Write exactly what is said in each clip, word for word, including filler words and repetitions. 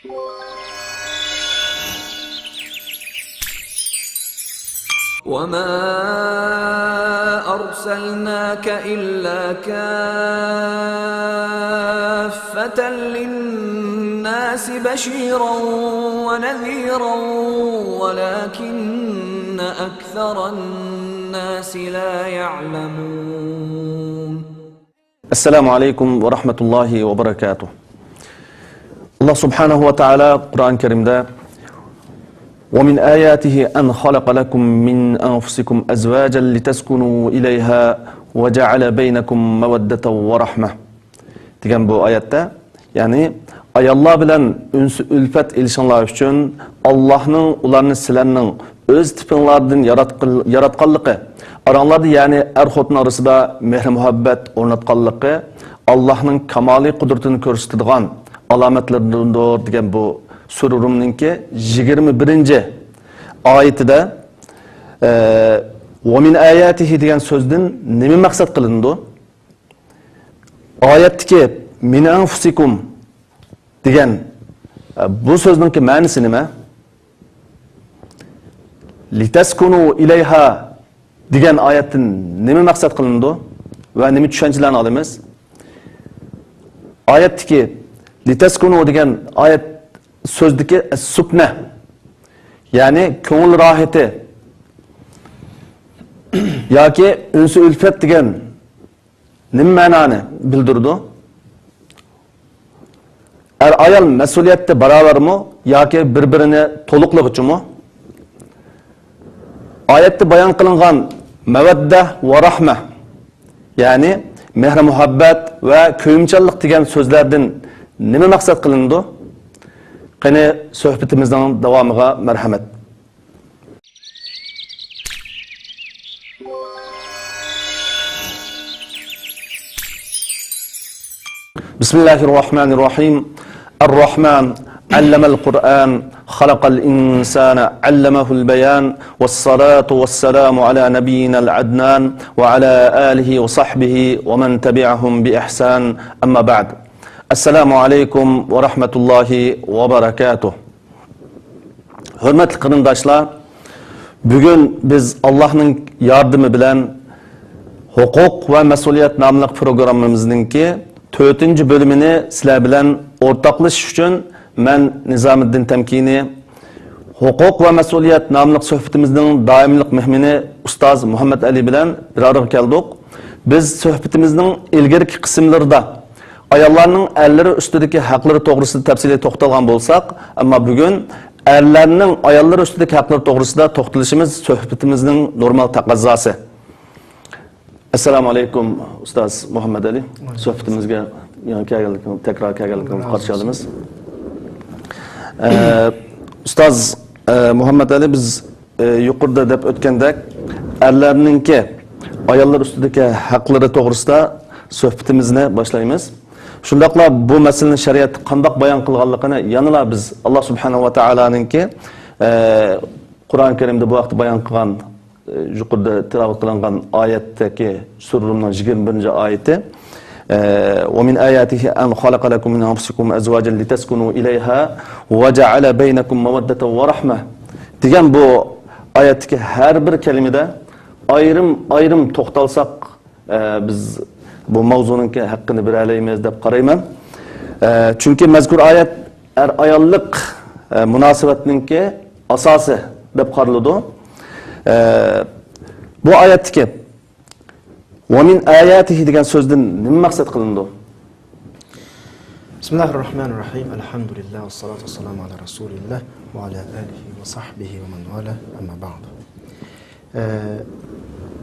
وما أرسلناك إلا كافة للناس بشيرا ونذيرا ولكن أكثر الناس لا يعلمون. ئەسسالامۇ ئەلەيكۇم ۋە رەھمەتۇللاھى ۋە بەرەكاتۇھ. ئاللا سۇبھانەھۇ ۋە تائالا قۇرئان كەرىمدە، «ومن آياته أن خلق لكم من أنفسكم أزواجا لتسكنوا إليها وجعل بينكم مودة ورحمة» دېگەن بۇ ئايەتتە، يەنى ئاياللار بىلەن ئۈنس-ئۈلپەت ئېلىشىڭلار ئۈچۈن ئاللاھنىڭ ئۇلارنى سىلەرنىڭ ئۆز تىپىڭلاردىن ياراتقىل-، ياراتقانلىقى، ئاراڭلاردا، يەنى ئەر-خوتۇن ئارىسىدا مېھرى-مۇھەببەت ئورناتقانلىقى ئاللاھنىڭ كامالىي قۇدرىتىنى كۆرسىتىدىغان ئالامەتلىرىدۇر دېگەن بۇ سۈرە رۇمنىڭكى يىگىرمە بىرىنچى ئايىتىدە، ئە، «ومن آياته» دېگەن سۆزدىن نېمە مەقسەت قىلىنىدۇ؟ ئايەتتىكى «من أنفسكم» دېگەن، ئە، بۇ سۆزنىڭكى مەنىسى نېمە؟ «لتسكنوا إليها» دېگەن ئايەتتىن نېمە مەقسەت قىلىنىدۇ ۋە نېمە چۈشەنچىلەرنى ئالىمىز؟ ئايەتتىكى «لتسكنوا» دېگەن ئايەت سۆزدىكى «سۇكنە»، يەنى كۆڭۈل راھىتى ياكى ئۈنسى ئۈلپەت دېگەن نېمە مەنانى بىلدۈرىدۇ؟ ئەر-ئايال مەسئۇلىيەتتە باراۋەرمۇ ياكى بىر-بىرىنى تولۇقلىغۇچىمۇ؟ ئايەتتە بايان قىلىنغان مەۋەددە ۋە رەھمە، يەنى مېھرى-مۇھەببەت ۋە كۆيۈمچانلىق دېگەن سۆزلەردىن نېمە مەقسەت قىلىنىدۇ؟ قېنى، سۆھبىتىمىزنىڭ داۋامىغا مەرھەمەت. بسم الله الرحمن الرحيم. الرحمن، علم القرآن، خلق الإنسان، علمه البيان، والصلاة والسلام على نبينا العدنان، وعلى آله وصحبه ومن تبعهم بإحسان، أما بعد. السلام عليكم ورحمة الله وبركاته. ھۆرمەتلىك قېرىنداشلار، بۈگۈن بىز ئاللاھنىڭ ياردىمى بىلەن ھوقۇق ۋە مەسئۇلىيەت ناملىق پروگراممىمىزنىڭكى تۆتىنچى بۆلۈمىنى سىلەر بىلەن ئورتاقلىشىش ئۈچۈن مەن نىزامىددىن تەمكىنى، ھوقۇق ۋە مەسئۇلىيەت ناملىق سۆھبىتىمىزنىڭ دائىملىق مېھمىنى ئۇستاز مۇھەممەد ئەلى بىلەن بىر ئارىغا كەلدۇق. بىز سۆھبىتىمىزنىڭ ئىلگىرىكى قىسىملىرىدا ئاياللارنىڭ ئەرلىرى ئۈستىدىكى ھەقلىرى توغرىسىدا تەپسىلىي توختالغان بولساق، ئەمما بۈگۈن ئەرلەرنىڭ ئاياللىرى ئۈستىدىكى ھەقلىرى توغرىسىدا توختىلىشىمىز سۆھبىتىمىزنىڭ نورمال تەقەززاسى. ئەسسالامۇ ئەلەيكۇم، ئۇستاز مۇھەممەد ئەلى. سۆھبىتىمىزگە يەنە كەلگەنلىكىڭىز، تەكرار كەلگەنلىكىڭىزنى قارشى ئالىمىز. ئە، ئۇستاز، ئە، مۇھەممەد ئەلى، بىز ئى، يۇقىرىدا دەپ ئۆتكەندەك، ئەرلەرنىڭكى ئاياللار ئۈستىدىكى ھەقلىرى توغرىسىدا سۆھبىتىمىزنى باشلايمىز. شۇنداقلا بۇ مەسىلىنى شەرىئەتتە قانداق بايان قىلغانلىقىنى يەنىلا بىز ئاللا سۇبھانەھۇ ۋە تائالانىڭكى، ئى، قۇرئان كەرىمدە بۇ ھەقتە بايان قىلغان، ئى، يۇقىرىدا تىلاۋەت قىلىنغان ئايەتتىكى سۈرە رۇمنىڭ يىگىرمە بىرىنچى ئايىتى، ئە، «ومن آياته أن خلق لكم من أنفسكم أزواجا لتسكنوا إليها وجعل بينكم مودة ورحمة» دېگەن بۇ ئايەتتىكى ھەر بىر كەلىمىدە ئايرىم-ئايرىم توختالساق، ئە، بىز بۇ ماۋزۇنىڭكى ھەققىنى بېرەلەيمىز دەپ قارايمەن. ئە، چۈنكى مەزكۇر ئايەت ئەر-ئاياللىق، ئە، مۇناسىۋەتنىڭكى ئاساسى دەپ قارىلىدۇ. ئە، بۇ ئايەتتىكى «ومن آياته» دېگەن سۆزدىن نېمە مەقسەت قىلىنىدۇ؟ بسم الله الرحمن الرحيم. الحمد لله والصلاة والسلام على رسول الله وعلى آله وصحبه ومن والاه. أما بعد. ئە،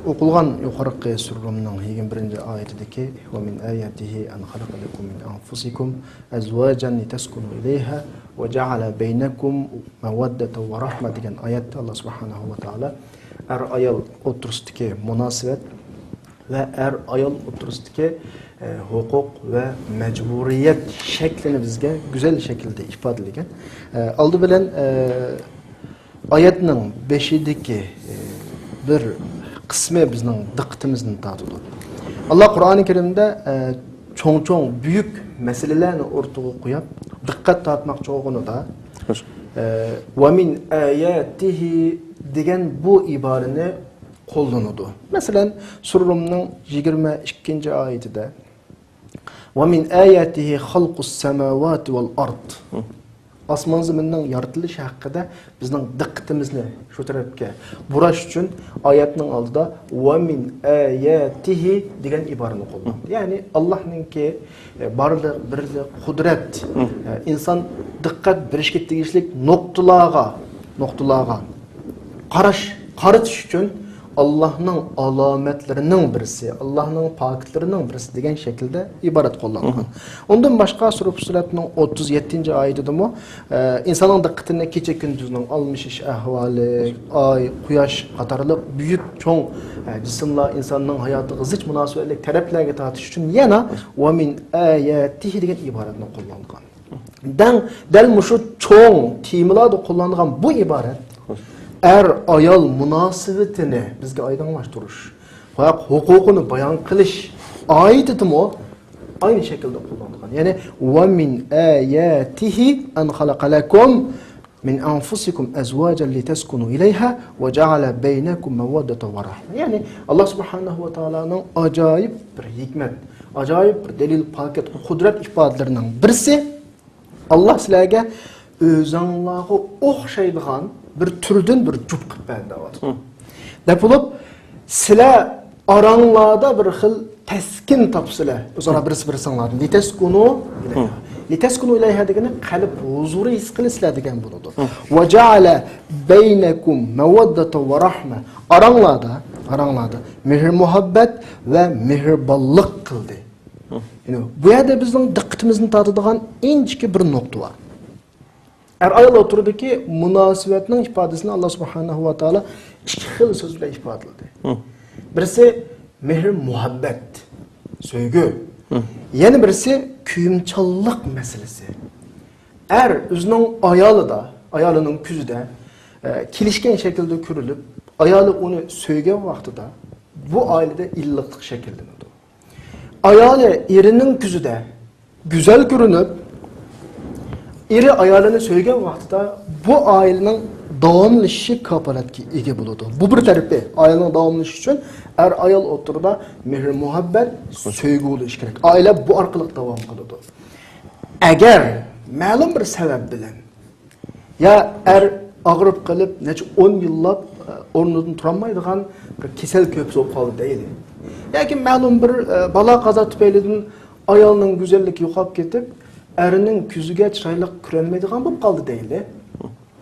ئوقۇلغان يۇقىرىقى سۈرە رۇمنىڭ يىگىرمە بىرىنچى ئايىتىدىكى «ومن آياته أن خلق لكم من أنفسكم أزواجا لتسكنوا إليها وجعل بينكم مودة ورحمة» دېگەن ئايەتتە ئاللا سۇبھانەھۇ ۋە تائالا ئەر-ئايال ئوتتۇرىسىدىكى مۇناسىۋەت ۋە ئەر-ئايال ئوتتۇرىسىدىكى، ئە، ھوقۇق ۋە مەجبۇرىيەت شەكلىنى بىزگە گۈزەل شەكىلدە ئىپادىلىگەن. ئە، ئالدى بىلەن، ئە، ئايەتنىڭ بېشىدىكى، ئە، بىر قىسمى بىزنىڭ دىققىتىمىزنى تارتىدۇ. ئاللا قۇرئانى كەرىمدە، ئە، چوڭ-چوڭ بۈيۈك مەسىلىلەرنى ئوتتۇرىغا قويۇپ، دىققەت تارتماقچى بولغىنىدا، خوش. ئە، «ۋە مىن ئاياتىھى» دېگەن بۇ ئىبارىنى قوللىنىدۇ. مەسىلەن، سۈرە رۇمنىڭ يىگىرمە ئىككىنچى ئايىتىدە، «ۋە مىن ئاياتىھى خەلقۇس سەماۋاتى ۋەل ئارد». ئاسمان زېمىننىڭ يارىتىلىشى ھەققىدە بىزنىڭ دىققىتىمىزنى شۇ تەرەپكە بۇراش ئۈچۈن ئايەتنىڭ ئالدىدا «ۋە مىن ئاياتىھى» دېگەن ئىبارىنى قوللاندى. يەنى ئاللاھنىڭكى، ئە، بارلىق، بىرلىك، قۇدرەت، ئە، ئىنسان دىققەت بېرىشكە تېگىشلىك نۇقتىلارغا، نۇقتىلارغا قاراش، قارىتىش ئۈچۈن ئاللاھنىڭ ئالامەتلىرىنىڭ بىرسى، ئاللاھنىڭ پاكىتلىرىنىڭ بىرسى دېگەن شەكىلدە ئىبارەت قوللانغان. ئۇندىن باشقا سۈرە فۇسسىلەتنىڭ ئوتتۇز يەتتىنچى ئايىتىدىمۇ، ئە، ئىنساننىڭ دىققىتىنى كېچە كۈندۈزنىڭ ئالمىشىش ئەھۋالى، ئاي، قۇياش قاتارلىق بۈيۈك، چوڭ، ئە، جىسىملار ئىنساننىڭ ھاياتىغا زىچ مۇناسىۋەتلىك تەرەپلەرگە تارتىش ئۈچۈن يەنە «ۋە مىن ئاياتىھى» دېگەن ئىبارەتنى قوللانغان. دەڭ، دەل مۇشۇ چوڭ تېمىلاردا قوللانغان بۇ ئىبارەت ئەر-ئايال مۇناسىۋىتىنى بىزگە ئايدىڭلاشتۇرۇش، ھەق ھوقۇقىنى بايان قىلىش ئايىتىدىمۇ ئاينى شەكىلدە قوللانغان. يەنى «ۋە مىن ئاياتىھى ئەن خەلەقە لەكۇم مىن ئەنفۇسىكۇم ئەزۋاجەن لىتەسكۇنۇ ئىلەيھا ۋە جەئەلە بەينەكۇم مەۋەددەتەن ۋە رەھمە». يەنى ئاللا سۇبھانەھۇ ۋە تائالانىڭ ئاجايىپ بىر ھېكمەت، ئاجايىپ بىر دەلىل، پاكىت، قۇدرەت ئىپادىلىرىنىڭ بىرسى، ئاللا سىلەرگە ئۆزۈڭلارغا ئوخشايدىغان بىر تۈردىن بىر جۈپ قىلىپ بەردى دەۋاتىدۇ. دەپ بولۇپ، سىلەر ئاراڭلاردا بىر خىل تەسكىن تاپسىلەر، ئۆزئارا بىرسى بىرسىڭلاردىن. لىتەسكۇنۇ ئىلەيھا. لىتەسكۇنۇ ئىلەيھا دېگىنى قەلب ھۇزۇرى ھېس قىلىسىلەر دېگەن بولىدۇ. ۋە جەئەلە بەينەكۇم مەۋەددەتەن ۋە رەھمە. ئاراڭلاردا، ئاراڭلاردا مېھىر-مۇھەببەت ۋە مېھرىبانلىق قىلدى. يەنى بۇ يەردە بىزنىڭ دىققىتىمىزنى تارتىدىغان ئىنچىكە بىر نۇقتا بار. ئەر-ئايال ئوتتۇرىدىكى مۇناسىۋەتنىڭ ئىپادىسىنى ئاللا سۇبھانەھۇ ۋە تائالا ئىككى خىل سۆز بىلەن ئىپادىلىدى. بىرسى مېھىر-مۇھەببەت، سۆيگۈ. يەنە بىرسى كۆيۈمچانلىق مەسىلىسى. ئەر ئۆزىنىڭ ئايالىدا، ئايالىنىڭ كۆزىدە، ئە، كېلىشكەن شەكىلدە كۆرۈلۈپ، ئايالى ئۇنى سۆيگەن ۋاقتىدا بۇ ئائىلىدە ئىللىقلىق شەكىللىنىدۇ. ئايالى ئېرىنىڭ كۆزىدە گۈزەل كۆرۈنۈپ، ئېرى ئايالىنى سۆيگەن ۋاقتىدا بۇ ئائىلىنىڭ داۋاملىشىشى كاپالەتكە ئىگە بولىدۇ. بۇ بىر تەرىپى، ئائىلىنىڭ داۋاملىشىشى ئۈچۈن ئەر-ئايال ئوتتۇرىدا مېھىر-مۇھەببەت، سۆيگۈ بولۇشى كېرەك. ئائىلە بۇ ئارقىلىق داۋام قىلىدۇ. ئەگەر مەلۇم بىر سەۋەب بىلەن يا ئەر ئاغرىپ قېلىپ، نەچچە ئون يىللاپ، ئە، ئورنىدىن تۇرالمايدىغان بىر كېسەل كۆپ بولۇپ قالدى دەيلى. ياكى مەلۇم بىر، ئە، بالا-قازا تۈپەيلىدىن ئايالنىڭ گۈزەللىكى يوقاپ كېتىپ، ئەرنىڭ كۆزىگە چىرايلىق كۆرۈنمەيدىغان بولۇپ قالدى دەيلى.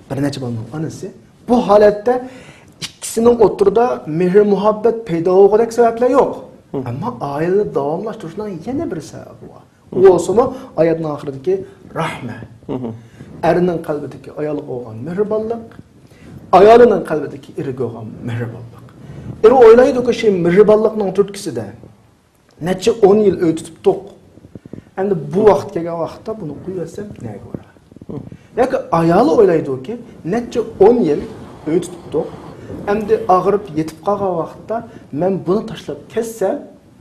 بىر نەچچە بالىنىڭ ئانىسى. بۇ ھالەتتە ئىككىسىنىڭ ئوتتۇرىدا مېھىر-مۇھەببەت پەيدا بولغۇدەك سەۋەبلەر يوق. ئەمما ئائىلىنى داۋاملاشتۇرۇشنىڭ يەنە بىر سەۋەبى بار. ئۇ بولسىمۇ ئايەتنىڭ ئاخىرىدىكى رەھمە. ئەرنىڭ قەلبىدىكى ئايالغا بولغان مېھرىبانلىق، ئايالىنىڭ قەلبىدىكى ئېرىگە بولغان مېھرىبانلىق. ئېرى ئويلايدۇكى، شۇ مېھرىبانلىقنىڭ تۈرتكىسىدە نەچچە ئون يىل ئۆي تۇتۇپتۇق. ئەمدى بۇ ۋاقىت كەلگەن ۋاقىتتا بۇنى قويۇۋەتسەم نەگە بارار؟ ياكى ئايالى ئويلايدۇكى، نەچچە ئون يىل ئۆي تۇتۇپتۇق. ئەمدى ئاغرىپ يېتىپ قالغان ۋاقىتتا مەن بۇنى تاشلاپ كەتسەم،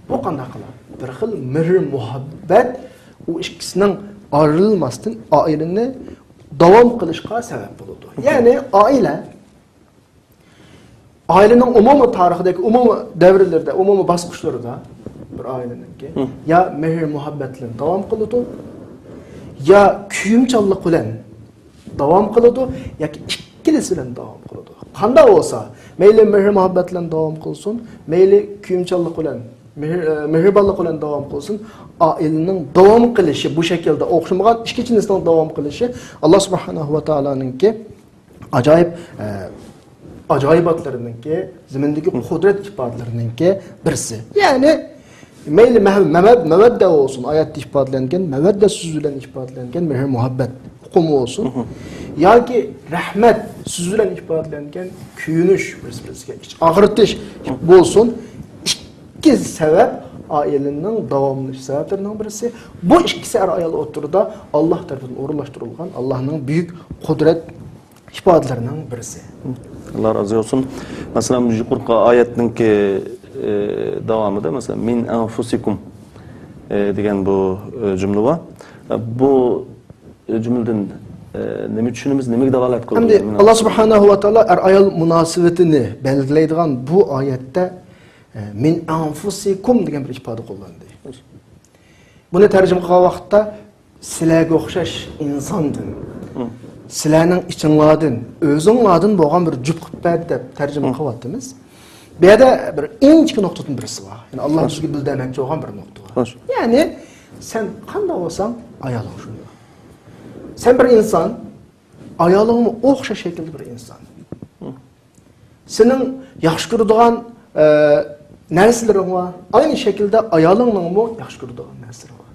بۇ قانداق قىلار؟ بىر خىل مېھىر-مۇھەببەت ئۇ ئىككىسىنىڭ ئايرىلماستىن ئائىلىنى داۋام قىلىشقا سەۋەب بولىدۇ. يەنى ئائىلە، ئائىلىنىڭ ئومۇمىي تارىخىدىكى ئومۇمىي دەۋرلىرىدە، ئومۇمىي باسقۇچلىرىدا بىر ئائىلىنىڭكى يا مېھىر-مۇھەببەت بىلەن داۋام قىلىدۇ، يا كۆيۈمچانلىق بىلەن داۋام قىلىدۇ ياكى ئىككىلىسى بىلەن داۋام قىلىدۇ. قانداق بولسا، مەيلى مېھىر-مۇھەببەت بىلەن داۋام قىلسۇن، مەيلى كۆيۈمچانلىق بىلەن، مېھىر-، ئە، مېھرىبانلىق بىلەن داۋام قىلسۇن، ئائىلىنىڭ داۋام قىلىشى، بۇ شەكىلدە ئوخشىمىغان ئىككى جىنسنىڭ داۋام قىلىشى ئاللا سۇبھانەھۇ ۋە تائالانىڭكى ئاجايىپ، ئە، ئاجايىباتلىرىنىڭكى، زېمىندىكى قۇدرەت ئىپادىلىرىنىڭكى بىرسى. يەنى مەيلى مەھ-، مەۋەد-، مەۋەددە بولسۇن، ئايەتتە ئىپادىلەنگەن مەۋەددە سۆزى بىلەن ئىپادىلەنگەن مېھىر-مۇھەببەت ئۇقۇمى بولسۇن، ياكى رەھمەت سۆزى بىلەن ئىپادىلەنگەن كۆيۈنۈش، بىرسى-بىرسىگە ئىچ ئاغرىتىش بولسۇن، ئىككى سەۋەب ئائىلىنىڭ داۋاملىشىش سەۋەبلىرىنىڭ بىرسى. بۇ ئىككىسى ئەر-ئايال ئوتتۇرىدا ئاللا تەرىپىدىن ئورۇنلاشتۇرۇلغان ئاللانىڭ بۈيۈك قۇدرەت ئىپادىلىرىنىڭ بىرسى. ئاللا رازى بولسۇن. مەسىلەن، يۇقىرىقى ئايەتنىڭكى، ئى، داۋامىدا، مەسىلەن، «مىن ئەنفۇسىكۇم»، ئى، دېگەن بۇ، ئى، جۈملە بار. ئى، بۇ جۈملىدىن، ئە، نېمە چۈشىنىمىز، نېمىگە دالالەت قىلىدۇ؟ ئەمدى ئاللا سۇبھانەھۇ ۋە تائالا ئەر ئايال مۇناسىۋىتىنى بەلگىلەيدىغان بۇ ئايەتتە، ئە، مىن ئەنفۇسىكۇم دېگەن بىر ئىپادە قوللاندى. بۇنى تەرجىمە قىلغان ۋاقىتتا سىلەرگە ئوخشاش ئىنساندىن، سىلەرنىڭ ئىچىڭلاردىن، ئۆزۈڭلاردىن بولغان بىر جۈپ قىلىپ بەر دەپ تەرجىمە قىلىۋاتىمىز. بۇ يەردە بىر ئىنچىكە نۇقتىدىن بىرسى بار. يەنى ئاللا بىزگە بىلدۈرمەكچى بولغان بىر نۇقتا بار. يەنى سەن قانداق بولساڭ، ئايالىڭ شۇنداق. سەن بىر ئىنسان، ئايالىڭمۇ ئوخشاش شەكىلدە بىر ئىنسان. سېنىڭ ياخشى كۆرىدىغان، ئە، نەرسىلىرىڭ بار. ئاينى شەكىلدە ئايالىڭنىڭمۇ ياخشى كۆرىدىغان نەرسىلىرى بار.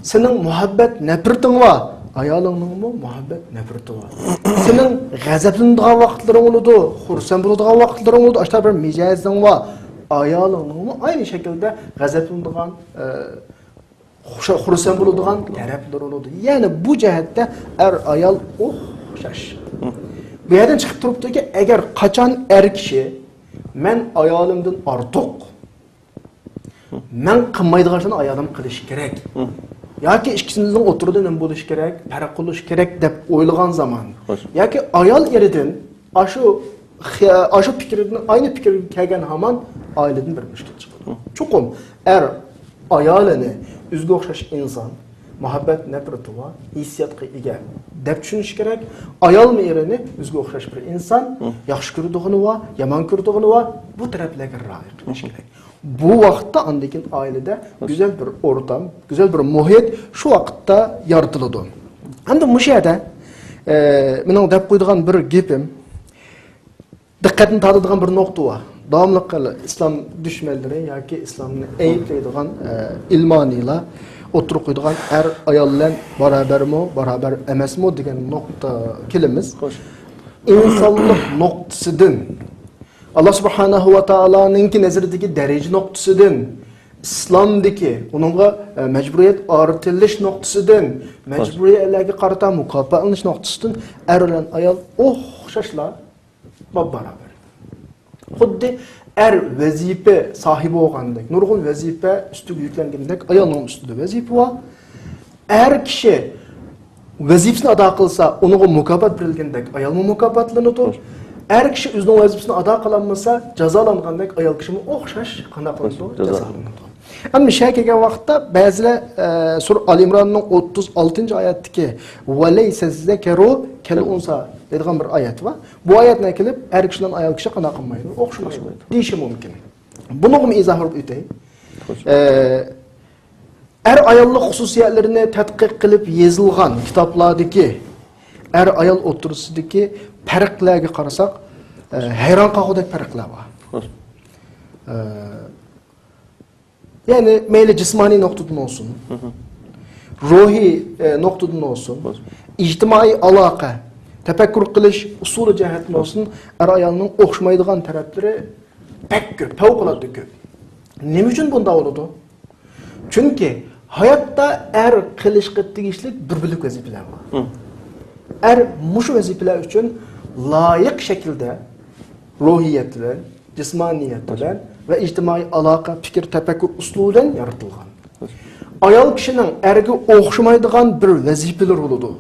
سېنىڭ مۇھەببەت نەپرىتىڭ بار. ئايالىڭنىڭمۇ مۇھەببەت نەپرىتى بار. سېنىڭ غەزەپلىنىدىغان ۋاقىتلىرىڭ بولىدۇ، خۇرسەن بولىدىغان ۋاقىتلىرىڭ بولىدۇ. ئاشۇنداق بىر مىجەزىڭ بار. ئايالىڭنىڭمۇ ئاينى شەكىلدە غەزەپلىنىدىغان، ئە، خۇش-، خۇرسەن بولىدىغان تەرەپلىرى بولىدۇ. يەنى بۇ جەھەتتە ئەر ئايال ئوخشاش. بۇ يەردىن چىقىپ تۇرۇپتۇكى، ئەگەر قاچان ئەر كىشى مەن ئايالىمدىن ئارتۇق، مەن قىلمايدىغان ئىشلارنى ئايالىم قىلىشى كېرەك. ياكى ئىككىسىمىزنىڭ ئوتتۇرىدا نېمە بولۇشى كېرەك، پەرق قىلىشى كېرەك دەپ ئويلىغان زامان. ياكى ئايال ئېرىدىن ئاشۇ خىيا-، ئاشۇ پىكىردىن ئاينى پىكىرگە كەلگەن ھامان ئائىلىدىن بىر مۈشكۈل چىقىدۇ. چوقۇم ئەر ئايالىنى ئۆزىگە ئوخشاش ئىنسان، مۇھەببەت نەپرىتى بار، ھېسسىياتقا ئىگە دەپ چۈشىنىشى كېرەك. ئايالمۇ ئېرىنى ئۆزىگە ئوخشاش بىر ئىنسان، ياخشى كۆرىدىغىنى بار، يامان كۆرىدىغىنى بار، بۇ تەرەپلەرگە رىئايە قىلىشى كېرەك. بۇ ۋاقىتتا ئاندىن كېيىن ئائىلىدە گۈزەل بىر ئورتام، گۈزەل بىر مۇھىت شۇ ۋاقىتتا يارىتىلىدۇ. ئەمدى مۇشۇ يەردە، ئە، مېنىڭ دەپ قويىدىغان بىر گېپىم، دىققەتنى تارتىدىغان بىر نۇقتا بار. داۋاملىق ئىسلام دۈشمەنلىرى ياكى ئىسلامنى ئەيىبلەيدىغان، ئە، ئىلمانىيلار ئوتتۇرىغا قويىدىغان ئەر ئايال بىلەن بارابەرمۇ، بارابەر ئەمەسمۇ دېگەن نۇقتا كېلىمىز. ئىنسانلىق نۇقتىسىدىن، ئاللا سۇبھانەھۇ ۋە تائالانىڭكى نەزىرىدىكى دەرىجە نۇقتىسىدىن، ئىسلامدىكى ئۇنىڭغا، ئە، مەجبۇرىيەت ئارتىلىش نۇقتىسىدىن، مەجبۇرىيەتلەرگە قارىتا مۇكاپاتلىنىش نۇقتىسىدىن ئەر بىلەن ئايال ئوخشاشلا باب-بارابەر. خۇددى ئەر ۋەزىپە ساھىبى بولغاندەك، نۇرغۇن ۋەزىپە ئۈستىگە يۈكلەنگەندەك، ئايالنىڭ ئۈستىدە ۋەزىپە بار. ئەر كىشى ۋەزىپىسىنى ئادا قىلسا، ئۇنىڭغا مۇكاپات بېرىلگەندەك، ئايالمۇ مۇكاپاتلىنىدۇ. ئەر كىشى ئۆزىنىڭ ۋەزىپىسىنى ئادا قىلالمىسا، جازالانغاندەك، ئايال كىشىمۇ ئوخشاش قانداق قىلىنىدۇ؟ جازالىنىدۇ. ئەمدى مۇشۇ يەرگە كەلگەن ۋاقىتتا بەزىلەر، ئە، سۈرە ئال ئىمراننىڭ ئوتتۇز ئالتىنچى ئايەتتىكى «ۋەلەيسە زەكەرۇ كەل ئۇنسا» دەيدىغان بىر ئايەت بار. بۇ ئايەتنى كېلىپ، ئەر كىشى بىلەن ئايال كىشى قانداق قىلمايدۇ؟ ئوخشىمايدۇ دېيىشى مۇمكىن. بۇنىڭغىمۇ ئىزاھ بېرىپ ئۆتەي. ئە، ئەر ئاياللىق خۇسۇسىيەتلىرىنى تەتقىق قىلىپ يېزىلغان كىتابلاردىكى ئەر ئايال ئوتتۇرىسىدىكى پەرقلەرگە قارىساق، ئە، ھەيران قالغۇدەك پەرقلەر بار. ئە، يەنى مەيلى جىسمانىي نۇقتىدىن بولسۇن، روھىي، ئە، نۇقتىدىن بولسۇن، ئىجتىمائىي ئالاقە، تەپەككۇر قىلىش ئۇسۇلى جەھەتتىن بولسۇن، ئەر ئايالنىڭ ئوخشىمايدىغان تەرەپلىرى بەك كۆپ، پەۋقۇلئاددە كۆپ. نېمە ئۈچۈن بۇنداق بولىدۇ؟ چۈنكى ھاياتتا ئەر قىلىشقا تېگىشلىك بىر بۆلەك ۋەزىپىلەر بار. ئەر مۇشۇ ۋەزىپىلەر ئۈچۈن لايىق شەكىلدە روھىيەت بىلەن، جىسمانىيەت بىلەن ۋە ئىجتىمائىي ئالاقە، پىكىر، تەپەككۇر ئۇسلۇبى بىلەن يارىتىلغان. ئايال كىشىنىڭ ئەرگە ئوخشىمايدىغان بىر ۋەزىپىلىرى بولىدۇ.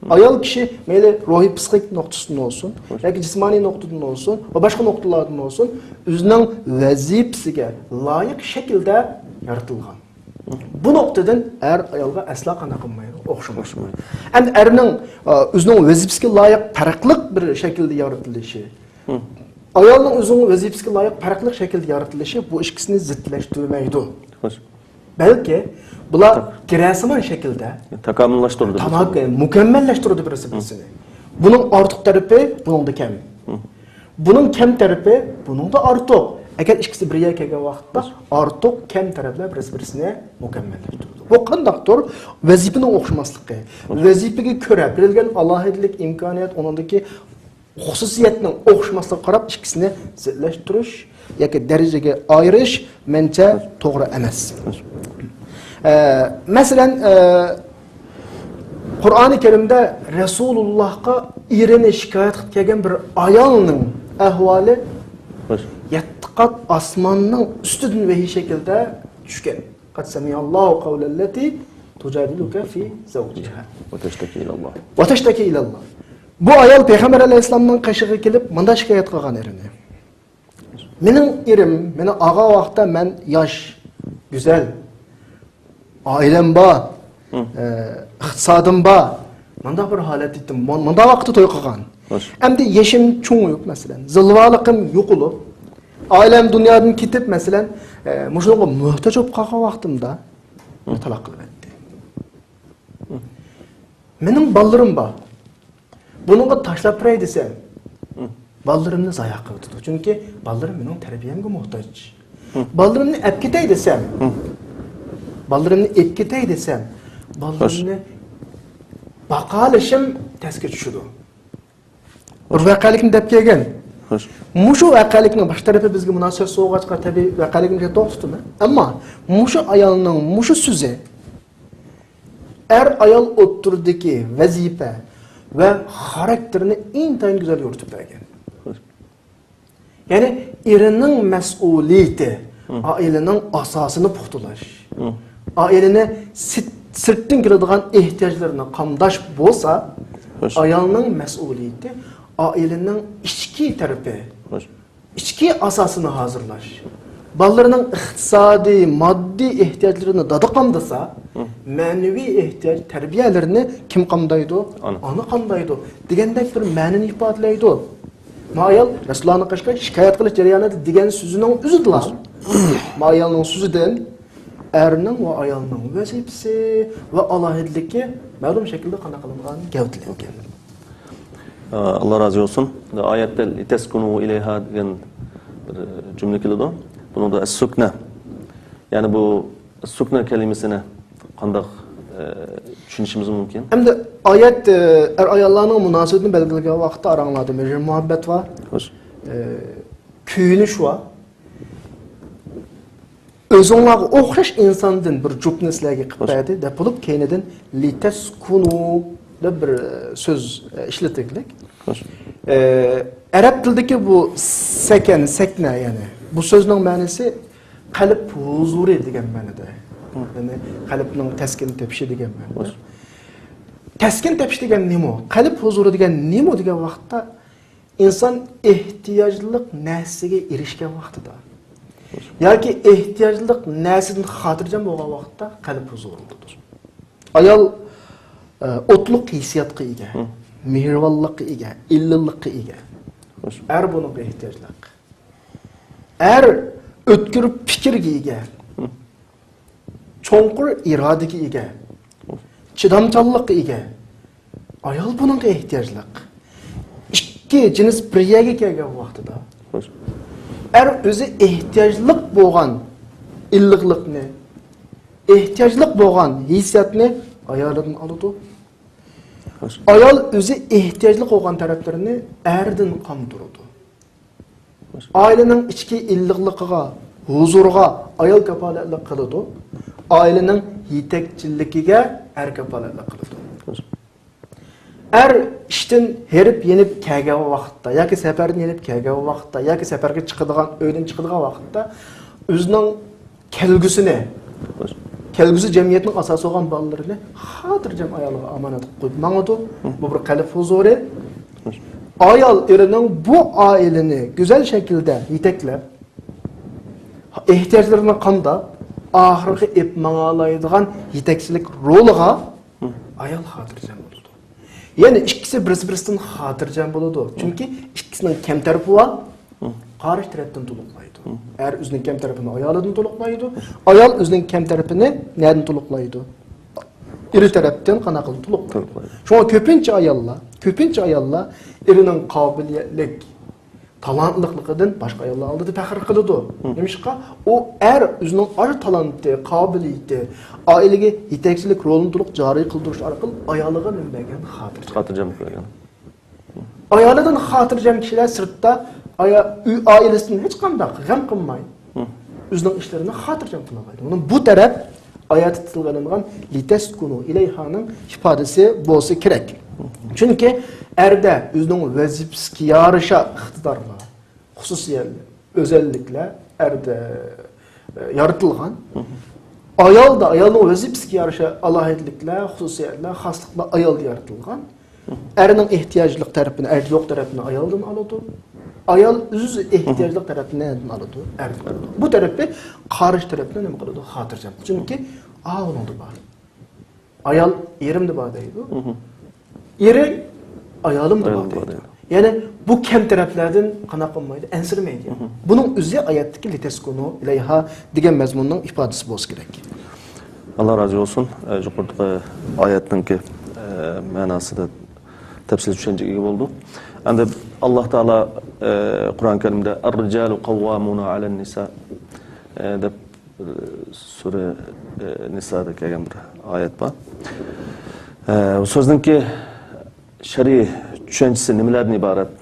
ئايال كىشى مەيلى روھىي پسىخىك نۇقتىسىدىن بولسۇن، ياكى جىسمانىي نۇقتىدىن بولسۇن ۋە باشقا نۇقتىلاردىن بولسۇن، ئۆزىنىڭ ۋەزىپىسىگە لايىق شەكىلدە يارىتىلغان. بۇ نۇقتىدىن ئەر ئايالغا ئەسلا قانداق قىلمايدۇ؟ ئوخشىمايدۇ. ئەمدى ئەرنىڭ، ئا، ئۆزىنىڭ ۋەزىپىسىگە لايىق پەرقلىق بىر شەكىلدە يارىتىلىشى، ئايالنىڭ ئۆزىنىڭ ۋەزىپىسىگە لايىق پەرقلىق شەكىلدە يارىتىلىشى بۇ ئىككىسىنى زىتلەشتۈرمەيدۇ. بەلكى بۇلار گىرەسىمان شەكىلدە تاكامۇللاشتۇرىدۇ. تاماك-، مۇكەممەللەشتۈرىدۇ بىرسى بىرسىنى. بۇنىڭ ئارتۇق تەرىپى بۇنىڭدا كەم. بۇنىڭ كەم تەرىپى بۇنىڭدا ئارتۇق. ئەگەر ئىككىسى بىر يەرگە كەلگەن ۋاقىتتا ئارتۇق، كەم تەرەپلەر بىرسى بىرسىنى مۇكەممەللەشتۈرىدۇ. بۇ قانداقتۇر؟ ۋەزىپىنىڭ ئوخشىماسلىقى، ۋەزىپىگە كۆرە بېرىلگەن ئالاھىدىلىك، ئىمكانىيەت، ئۇنىڭدىكى خۇسۇسىيەتنىڭ ئوخشىماسلىقىغا قاراپ ئىككىسىنى زىتلەشتۈرۈش ياكى دەرىجىگە ئايرىش مەنچە توغرا ئەمەس. ئە، مەسىلەن، ئە، قۇرئانى كەرىمدە رەسۇلۇللاھقا ئېرىنى شىكايەت قىلىپ كەلگەن بىر ئايالنىڭ ئەھۋالى يەتتە قات ئاسماننىڭ ئۈستىدىن ۋەھىي شەكلىدە چۈشكەن. قەد سەمىئەللاھۇ قەۋلەللەتى تجادلك في زوجها وتشتكي إلى الله. وتشتكي إلى الله. بۇ ئايال پەيغەمبەر ئەلەيھىسسالامنىڭ قېشىغا كېلىپ مۇنداق شىكايەت قىلغان ئېرىنى. مېنىڭ ئېرىم مېنى ئالغان ۋاقىتتا مەن ياش، گۈزەل، ئائىلەم بار، ئە، ئىقتىسادىم بار. مۇنداق بىر ھالەتتە يەتتىم. مۇ-، مۇنداق ۋاقىتتا توي قىلغان. خوش. ئەمدى يېشىم چوڭىيىپ، مەسىلەن، زىلۋالىقىم يوقىلىپ، ئائىلەم دۇنيادىن كېتىپ، مەسىلەن، ئە، مۇشۇنىڭغا موھتاج بولۇپ قالغان ۋاقتىمدا مېنى تالاق قىلىۋەتتى. مېنىڭ بالىلىرىم بار. بۇنىڭغا تاشلاپ بېرەي دېسەم، بالىلىرىمنى زايە قىلىۋېتىدۇ. چۈنكى بالىلىرىم مېنىڭ تەربىيەمگە موھتاج. بالىلىرىمنى ئەپ كېتەي دېسەم، بالىلىرىمنى ئېپ كېتەي دېسەم، بالىلىرىمنى باقالىشىم تەسكە چۈشىدۇ. بىر ۋەقەلىكنى دەپ كەلگەن. خوش. مۇشۇ ۋەقەلىكنىڭ باشقا تەرىپى بىزگە مۇناسىۋەت سوغاچقا تەبىئىي ۋەقەلىكنى توختىتىمەن. ئەمما مۇشۇ ئايالنىڭ مۇشۇ سۆزى ئەر-ئايال ئوتتۇرىدىكى ۋەزىپە ۋە خاراكتېرنى ئىنتايىن گۈزەل يورۇتۇپ بەرگەن. يەنى ئېرىنىڭ مەسئۇلىيىتى، ئائىلىنىڭ ئاساسىنى پۇختىلاش، ئائىلىنى سىرت-، سىرتتىن كېلىدىغان ئېھتىياجلىرىنى قامداش بولسا، خوش. ئايالنىڭ مەسئۇلىيىتى ئائىلىنىڭ ئىچكى تەرىپى، خوش. ئىچكى ئاساسىنى ھازىرلاش، بالىلىرىنىڭ ئىقتىسادىي، ماددىي ئېھتىياجلىرىنى دادا قامدىسا، مەنىۋى ئېھتىياج، تەربىيەلىرىنى كىم قامدايدۇ؟ ئانا. ئانا قامدايدۇ دېگەندەك بىر مەنىنى ئىپادىلەيدۇ. ما ئايال رەسۇلۇللانىڭ قېشىغا شىكايەت قىلىش جەريانىدا دېگەن سۆزىنىڭ ئۆزىدىلا، ما ئايالنىڭ سۆزىدىن ئەرنىڭ ۋە ئايالنىڭ ۋەزىپىسى ۋە ئالاھىدىلىكى مەلۇم شەكىلدە قانداق قىلىنغان؟ گەۋدىلەنگەن. ئاللا رازى بولسۇن. ئايەتتە لىتەسكۇنۇ ئىلەيھا دېگەن بىر جۈملە كېلىدۇ. بۇنىڭدا ئەس-سۇكنە. يەنى بۇ سۇكنە كەلىمىسىنى قانداق، ئە، چۈشىنىشىمىز مۇمكىن؟ ئەمدى ئايەت، ئە، ئەر-ئاياللارنىڭ مۇناسىۋىتىنى بەلگىلىگەن ۋاقىتتا ئاراڭلاردا مېھىر-مۇھەببەت بار، خوش. ئە، كۆيۈنۈش بار. ئۆزۈڭلارغا ئوخشاش ئىنساندىن بىر جۈپنى سىلەرگە قىلىپ بەردى دەپ بولۇپ، كەينىدىن لىتەسكۇنۇ دەپ بىر، ئە، سۆز، ئە، ئىشلىتىلگەن. خوش. ئە، ئەرەب تىلىدىكى بۇ سەكەن، سەكنە، يەنى بۇ سۆزنىڭ مەنىسى قەلب ھۇزۇرى دېگەن مەنىدە. يەنى قەلبنىڭ تەسكىن تېپىشى دېگەن مەنىدە. تەسكىن تېپىش دېگەن نېمە؟ قەلب ھۇزۇرى دېگەن نېمە دېگەن ۋاقىتتا، ئىنسان ئېھتىياجلىق نەرسىگە ئېرىشكەن ۋاقتىدا ياكى ئېھتىياجلىق نەرسىدىن خاتىرجەم بولغان ۋاقىتتا قەلب ھۇزۇرى بولىدۇ. ئايال، ئە، ئوتلۇق ھېسسىياتقا ئىگە، مېھرىبانلىققا ئىگە، ئىللىقلىققا ئىگە. ئەر بۇنىڭغا ئېھتىياجلىق. ئەر ئۆتكۈر پىكىرگە ئىگە. چوڭقۇر ئىرادىگە ئىگە، چىدامچانلىققا ئىگە. ئايال بۇنىڭغا ئېھتىياجلىق. ئىككى جىنس بىر يەرگە كەلگەن ۋاقتىدا، ئەر ئۆزى ئېھتىياجلىق بولغان ئىللىقلىقنى، ئېھتىياجلىق بولغان ھېسسىياتنى ئايالىدىن ئالىدۇ. ئايال ئۆزى ئېھتىياجلىق بولغان تەرەپلىرىنى ئەردىن قاندۇرىدۇ. ئائىلىنىڭ ئىچكى ئىللىقلىقىغا، ھۇزۇرىغا ئايال كاپالەتلىك قىلىدۇ. ئائىلىنىڭ يېتەكچىلىكىگە ئەر كاپالەتلىك قىلىدۇ. ئەر ئىشتىن ھېرىپ يېنىپ كەلگەن ۋاقىتتا ياكى سەپەردىن يېنىپ كەلگەن ۋاقىتتا ياكى سەپەرگە چىقىدىغان، ئۆيدىن چىقىدىغان ۋاقىتتا ئۆزىنىڭ كەلگۈسىنى، كەلگۈسى جەمئىيەتنىڭ ئاساسى بولغان بالىلىرىنى خاتىرجەم ئايالىغا ئامانەت قويۇپ ماڭىدۇ. بۇ بىر قەلب ھۇزۇرى. ئايال ئېرىنىڭ بۇ ئائىلىنى گۈزەل شەكىلدە يېتەكلەپ، ئېھتىياجلىرىنى قامداپ، ئاخىرغا ئېلىپ ماڭالايدىغان يېتەكچىلىك رولىغا ئايال خاتىرجەم بولىدۇ. يەنى ئىككىسى بىرسى-بىرسىدىن خاتىرجەم بولىدۇ. چۈنكى ئىككىسىنىڭ كەمتەرىپى بار، قارشى تەرەپتىن تولۇقلايدۇ. ئەر ئۆزىنىڭ كەمتەرىپىنى ئايالىدىن تولۇقلايدۇ. ئايال ئۆزىنىڭ كەمتەرىپىنى نەدىن تولۇقلايدۇ؟ ئېرى تەرەپتىن قانداق قىلىپ تولۇقلايدۇ. شۇڭا كۆپىنچە ئاياللار، كۆپىنچە ئاياللار ئېرىنىڭ قابىلىيەتلىك، تالانتلىقلىقىدىن باشقا ئاياللار ئالدىدا پەخىر قىلىدۇ. نېمىشقا؟ ئۇ ئەر ئۆزىنىڭ ئاشۇ تالانتى، قابىلىيىتى، ئائىلىگە يېتەكچىلىك رولىنى تولۇق جارى قىلدۇرۇش ئارقىلىق ئايالىغا نېمە بەرگەن؟ خاتىرجەم. خاتىرجەملىك بەرگەن. ئايالىدىن خاتىرجەم كىشىلەر سىرتتا ئايا-، ئۆي ئائىلىسىدىن ھېچقانداق غەم قىلماي، ئۆزىنىڭ ئىشلىرىنى خاتىرجەم قىلالايدۇ. مانا بۇ تەرەپ ئايەتتە تىلغا ئېلىنغان لىتەسكۇنۇ ئىلەيھانىڭ ئىپادىسى بولسا كېرەك. چۈنكى ئەردە ئۆزىنىڭ ۋەزىپىسىگە يارىشا ئىقتىدارلار، خۇسۇسىيەتلەر، ئۆزەللىكلەر ئەردە، ئە، يارىتىلغان. ئايالدا، ئايالنىڭ ۋەزىپىسىگە يارىشا ئالاھىدىلىكلەر، خۇسۇسىيەتلەر، خاسلىقلار ئايالدا يارىتىلغان. ئەرنىڭ ئېھتىياجلىق تەرىپىنى، ئەركە يوق تەرەپنى ئايالدىن ئالىدۇ. ئايال ئۆز ئېھتىياجلىق تەرەپنى نەدىن ئالىدۇ؟ ئەردىن ئالىدۇ. بۇ تەرىپى قارشى تەرەپنى نېمە قىلىدۇ؟ خاتىرجەم. چۈنكى ئاۋۇنىڭدا بار. ئايال ئېرىمدە بار دەيدۇ. ئېرى ئايالىمدا بار دەيدۇ. يەنى بۇ كەم تەرەپلەردىن قانداق قىلمايدۇ؟ ئەنسىرىمەيدۇ. بۇنىڭ ئۆزى ئايەتتىكى لىتەسكۇنۇ ئىلەيھا دېگەن مەزمۇننىڭ ئىپادىسى بولسا كېرەك. ئاللا رازى بولسۇن. ئە، يۇقىرىدىكى ئايەتنىڭكى، ئە، مەناسىدا تەپسىلىي چۈشەنچىگە ئىگە بولدۇق. ئەمدى ئاللا تائالا، ئە، قۇرئان كەرىمدە «ئەر-رىجالۇ قەۋۋامۇنە ئەلەن نىسا» ئە، دەپ، ئە، سۈرە، ئە، نىسادا كەلگەن بىر ئايەت بار. ئە، بۇ سۆزنىڭكى شەرئىي چۈشەنچىسى نېمىلەردىن ئىبارەت؟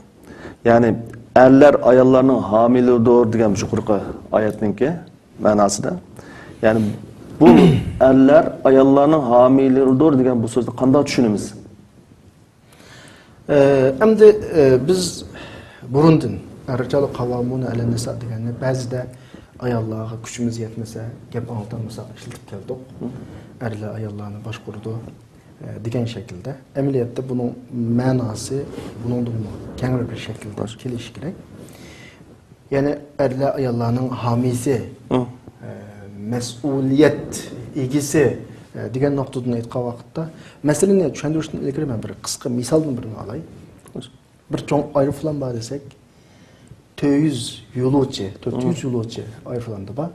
يەنى ئەرلەر ئاياللارنىڭ ھامىيلىرىدۇر دېگەن يۇقىرىقى ئايەتنىڭكى مەناسىدا. يەنى بۇ ئەرلەر ئاياللارنىڭ ھامىيلىرىدۇر دېگەن بۇ سۆزنى قانداق چۈشىنىمىز؟ ئەمدى بىز بۇرۇندىن «ئەر-رىجالۇ قەۋۋامۇنە ئەلەن نىسا» دېگەننى بەزىدە ئاياللارغا كۈچىمىز يەتمىسە، گەپ ئاڭلىتالمىساق ئىشلىتىپ كەلدۇق. ئەرلەر ئاياللارنى باشقۇرىدۇ دېگەن شەكىلدە. ئەمەلىيەتتە بۇنىڭ مەناسى بۇنىڭدىنمۇ كەڭرى بىر شەكىلدە كېلىشى كېرەك. يەنى ئەرلەر ئاياللارنىڭ ھامىيسى، ئە، مەسئۇلىيەت ئىگىسى، ئە، دېگەن نۇقتىدىن ئېيتقان ۋاقىتتا، مەسىلىنى چۈشەندۈرۈشتىن ئىلگىرى مەن بىر قىسقا مىسالدىن بىرنى ئالاي. بىر چوڭ ئايروپىلان بار دېسەك، تۆت يۈز يولۇچى، تۆت يۈز يولۇچى ئايروپىلاندا بار.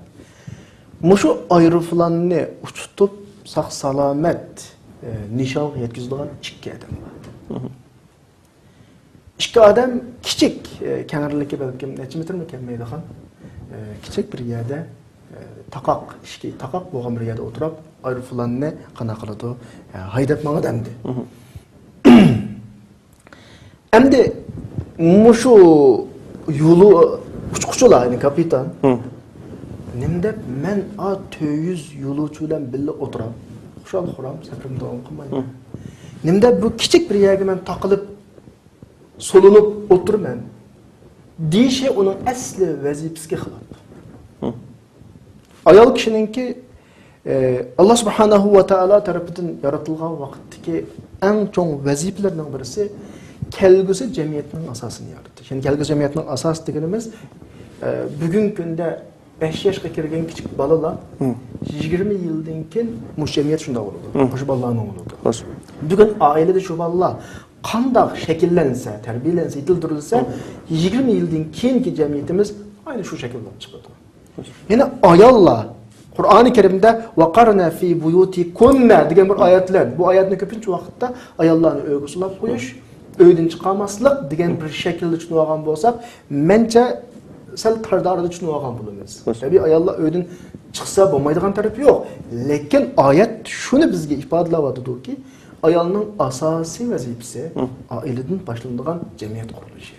مۇشۇ ئايروپىلاننى ئۇچۇتۇپ، ساق-سالامەت، ئە، نىشانغا يەتكۈزىدىغان ئىككى ئادەم بار. ئىككى ئادەم كىچىك، ئە، كەڭرىلىكى بەلكىم نەچچە مېتىرمۇ كەلمەيدىغان، ئە، كىچىك بىر يەردە، ئە، تاقاق، ئىشىكى تاقاق بولغان بىر يەردە ئولتۇراپ، ئايروپىلاننى قانداق قىلىدۇ؟ ئە، ھەيدەپ ماڭىدۇ ئەمدى. ئەمدى مۇشۇ يولۇ ئۇچقۇچىلار، يەنى كاپىتان، نېمە دەپ مەن ئا تۆت يۈز يولۇچى بىلەن بىللە ئولتۇرام، خۇشال-خۇرام سەپىرىمنى داۋام قىلمايمەن. نېمە دەپ بۇ كىچىك بىر يەرگە مەن تاقىلىپ، سولىنىپ ئولتۇرىمەن دېيىشى ئۇنىڭ ئەسلى ۋەزىپىسىگە خىلاپ. ئايال كىشىنىڭكى، ئە، ئاللا سۇبھانەھۇ ۋە تائالا تەرىپىدىن يارىتىلغان ۋاقىتتىكى ئەڭ چوڭ ۋەزىپىلىرىنىڭ بىرسى كەلگۈسى جەمئىيەتنىڭ ئاساسىنى يارىتىش. يەنى كەلگۈسى جەمئىيەتنىڭ ئاساسى دېگىنىمىز، ئە، بۈگۈنكى كۈندە بەش ياشقا كىرگەن كىچىك بالىلار يىگىرمە يىلدىن كېيىن مۇشۇ جەمئىيەت شۇنداق بولىدۇ. مۇشۇ بالىلارنىڭ بولىدۇ. بۈگۈن ئائىلىدە شۇ بالىلار قانداق شەكىللەنسە، تەربىيەلەنسە، يېتىلدۈرۈلسە، يىگىرمە يىلدىن كېيىنكى جەمئىيىتىمىز ئاينى شۇ شەكىلدە بولۇپ چىقىدۇ. يەنە ئاياللار، قۇرئانى كەرىمدە «ۋەقەرنە فى بۇيۇتىكۇننە» دېگەن بىر ئايەتلەر. بۇ ئايەتنى كۆپىنچە ۋاقىتتا ئاياللارنى ئۆيگە سولاپ قويۇش، ئۆيدىن چىقارماسلىق دېگەن بىر شەكىلدە چۈشىنىۋالغان بولساق، مەنچە سەل تار دائىرىدە چۈشىنىۋالغان بولىمىز. تەبىئىي، ئاياللار ئۆيدىن چىقسا بولمايدىغان تەرىپى يوق. لېكىن ئايەت شۇنى بىزگە ئىپادىلەۋاتىدۇكى، ئايالنىڭ ئاساسىي ۋەزىپىسى ئائىلىدىن باشلىنىدىغان جەمئىيەت قۇرۇلۇشى.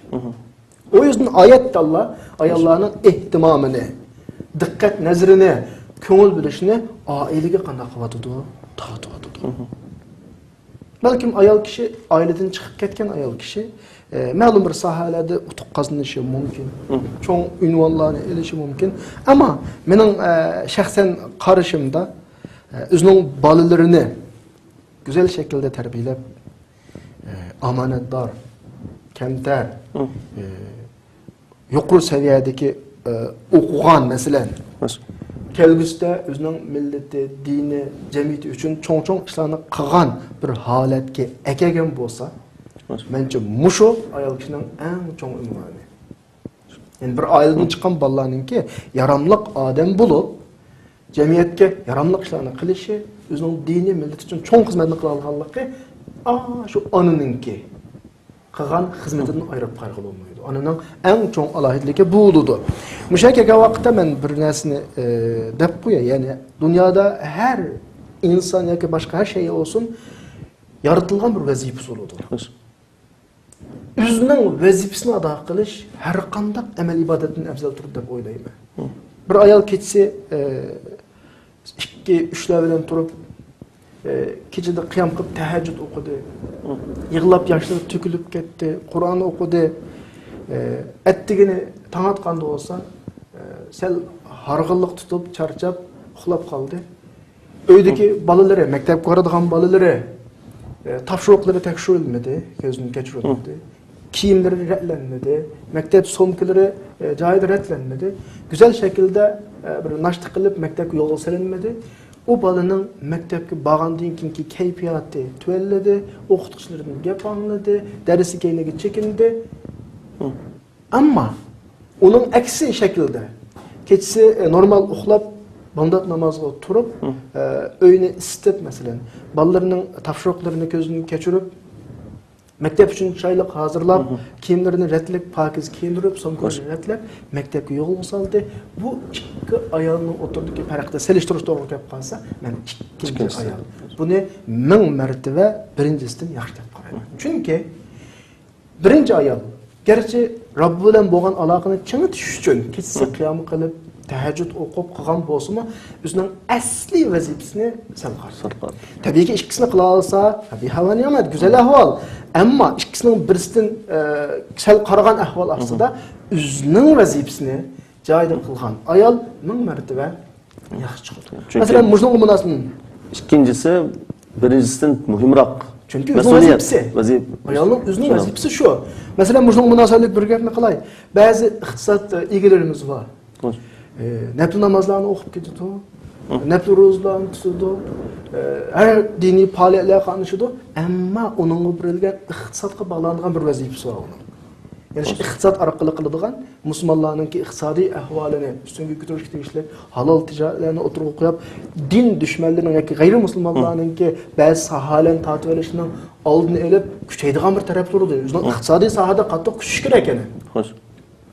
ئۇ يۈزدىن ئايەت ئاللا ئاياللارنىڭ ئېھتىمامىنى، دىققەت نەزىرىنى، كۆڭۈل بۆلۈشنى ئائىلىگە قانداق قىلىۋاتىدۇ؟ تارتىۋاتىدۇ. بەلكىم ئايال كىشى، ئائىلىدىن چىقىپ كەتكەن ئايال كىشى، ئە، مەلۇم بىر ساھەلەردە ئۇتۇق قازىنىشى مۇمكىن، چوڭ ئۇنۋانلارنى ئېلىشى مۇمكىن. ئەمما مېنىڭ، ئە، شەخسەن قارىشىمدا، ئە، ئۆزىنىڭ بالىلىرىنى گۈزەل شەكىلدە تەربىيەلەپ، ئە، ئامانەتدار، كەمتەر، ئە، يۇقىرى سەۋىيەدىكى، ئە، ئوقۇغان، مەسىلەن، كەلگۈسىدە ئۆزىنىڭ مىللىتى، دىنى، جەمئىيىتى ئۈچۈن چوڭ-چوڭ ئىشلارنى قىلغان بىر ھالەتكە ئەكەلگەن بولسا، مەنچە مۇشۇ ئايال كىشىنىڭ ئەڭ چوڭ ئۇنۋانى. يەنى بىر ئائىلىدىن چىققان بالىلارنىڭكى ياراملىق ئادەم بولۇپ، جەمئىيەتكە ياراملىق ئىشلارنى قىلىشى، ئۆزىنىڭ دىنىي مىللىتى ئۈچۈن چوڭ خىزمەتنى قىلالىغانلىقى، ئا، شۇ ئانىنىڭكى قىلغان خىزمىتىدىن ئايرىپ قارىغىلى بولمايدۇ. ئانىنىڭ ئەڭ چوڭ ئالاھىدىلىكى بۇ بولىدۇ. مۇشۇ يەرگە كەلگەن ۋاقىتتا مەن بىر نەرسىنى، ئە، دەپ قوياي. يەنى دۇنيادا ھەر ئىنسان ياكى باشقا ھەر شەي بولسۇن، يارىتىلغان بىر ۋەزىپىسى بولىدۇ. ئۆزىنىڭ ۋەزىپىسىنى ئادا قىلىش ھەر قانداق ئەمەل ئىبادەتتىن ئەۋزەلدۇر دەپ ئويلايمەن. بىر ئايال كېچىسى، ئە، ئىككى، ئۈچلەر بىلەن تۇرۇپ، ئە، كېچىدە قىيام قىلىپ تەھەججۇد ئوقۇدى. يىغلاپ ياشلىرى تۆكۈلۈپ كەتتى. قۇرئان ئوقۇدى. ئە، ئەتىگىنى تاڭ ئاتقاندا بولسا، ئە، سەل ھارغىنلىق تۇتۇپ، چارچاپ، ئۇخلاپ قالدى. ئۆيدىكى بالىلىرى، مەكتەپكە بارىدىغان بالىلىرى، ئە، تاپشۇرۇقلىرى تەكشۈرۈلمىدى، كۆزدىن كەچۈرۈلمىدى. كىيىملىرى رەتلەنمىدى، مەكتەپ سومكىلىرى، ئە، جايىدا رەتلەنمىدى. گۈزەل شەكىلدە، ئە، بىر ناشتا قىلىپ، مەكتەپكە يولغا سېلىنمىدى. ئۇ بالىنىڭ مەكتەپكە بارغاندىن كېيىنكى كەيپىياتى تۆۋەنلىدى، ئوقۇتقۇچىلىرىدىن گەپ ئاڭلىدى، دەرسكە كەينىگە چېكىندى. ئەمما ئۇنىڭ ئەكسى شەكىلدە، كېچىسى، ئە، نورمال ئۇخلاپ، بامدات نامازىغا تۇرۇپ، ئە، ئۆينى ئىسسىتىپ، مەسىلەن، بالىلىرىنىڭ تاپشۇرۇقلىرىنى كۆزدىن كەچۈرۈپ، مەكتەپ ئۈچۈن چىرايلىق ھازىرلاپ، كىيىملىرىنى رەتلىك، پاكىز كىيىندۈرۈپ، سومكىلىرىنى رەتلەپ، مەكتەپكە يولغا سالدى. بۇ ئىككى ئايالنىڭ ئوتتۇرىدىكى پەرقنى سېلىشتۇرۇش توغرا كەپ قالسا، مەن ئىككىنچى ئايال. بۇنى مىڭ مەرتىبە بىرىنچىسىدىن ياخشى دەپ قارايمەن. چۈنكى بىرىنچى ئايال، گەرچە رەببى بىلەن بولغان ئالاقىنى چىڭىتىش ئۈچۈن كېچىسى قىيام قىلىپ، تەھەججۇد ئوقۇپ قىلغان بولسىمۇ، ئۆزىنىڭ ئەسلىي ۋەزىپىسىنى سەل قارىدى. تەبىئىيكى، ئىككىسىنى قىلالىسا، بىھا ۋە نىئمەت، گۈزەل ئەھۋال. ئەمما ئىككىسىنىڭ بىرسىدىن، ئە، سەل قارىغان ئەھۋال ئاستىدا ئۆزىنىڭ ۋەزىپىسىنى جايىدا قىلغان ئايال مىڭ مەرتىبە ياخشى چىقىدۇ. مەسىلەن، مۇشۇنىڭغا مۇناسىۋەت. ئىككىنچىسى بىرىنچىسىدىن مۇھىمراق. چۈنكى ئۆزىنىڭ ۋەزىپىسى. ئايالنىڭ ئۆزىنىڭ ۋەزىپىسى شۇ. مەسىلەن، مۇشۇنىڭغا مۇناسىۋەتلىك بىر گەپنى قىلاي. بەزى ئىقتىساد، ئە، ئىگىلىرىمىز بار. ئە، نەپلى نامازلارنى ئوقۇپ كېتىدۇ. نەپلى روزىلارنى تۇتىدۇ. ئە، ھەر دىنىي پائالىيەتلەرگە قاتنىشىدۇ. ئەمما ئۇنىڭغا بېرىلگەن ئىقتىسادقا باغلانغان بىر ۋەزىپىسى بار ئۇنىڭ. يەنى شۇ ئىقتىساد ئارقىلىق قىلىدىغان، مۇسۇلمانلارنىڭكى ئىقتىسادىي ئەھۋالىنى ئۈستۈنگە كۆتۈرۈشكە تېگىشلىك ھالال تىجارەتلەرنى ئوتتۇرىغا قويۇپ، دىن دۈشمەنلىرىنىڭ ياكى غەيرىي مۇسۇلمانلارنىڭكى بەزى ساھەلەرنى تارتىۋېلىشىنىڭ ئالدىنى ئېلىپ، كۈچەيدىغان بىر تەرەپ تۇرىدۇ. ئۆزىنىڭ ئىقتىسادىي ساھەدە قاتتىق كۈچىشى كېرەك يەنە.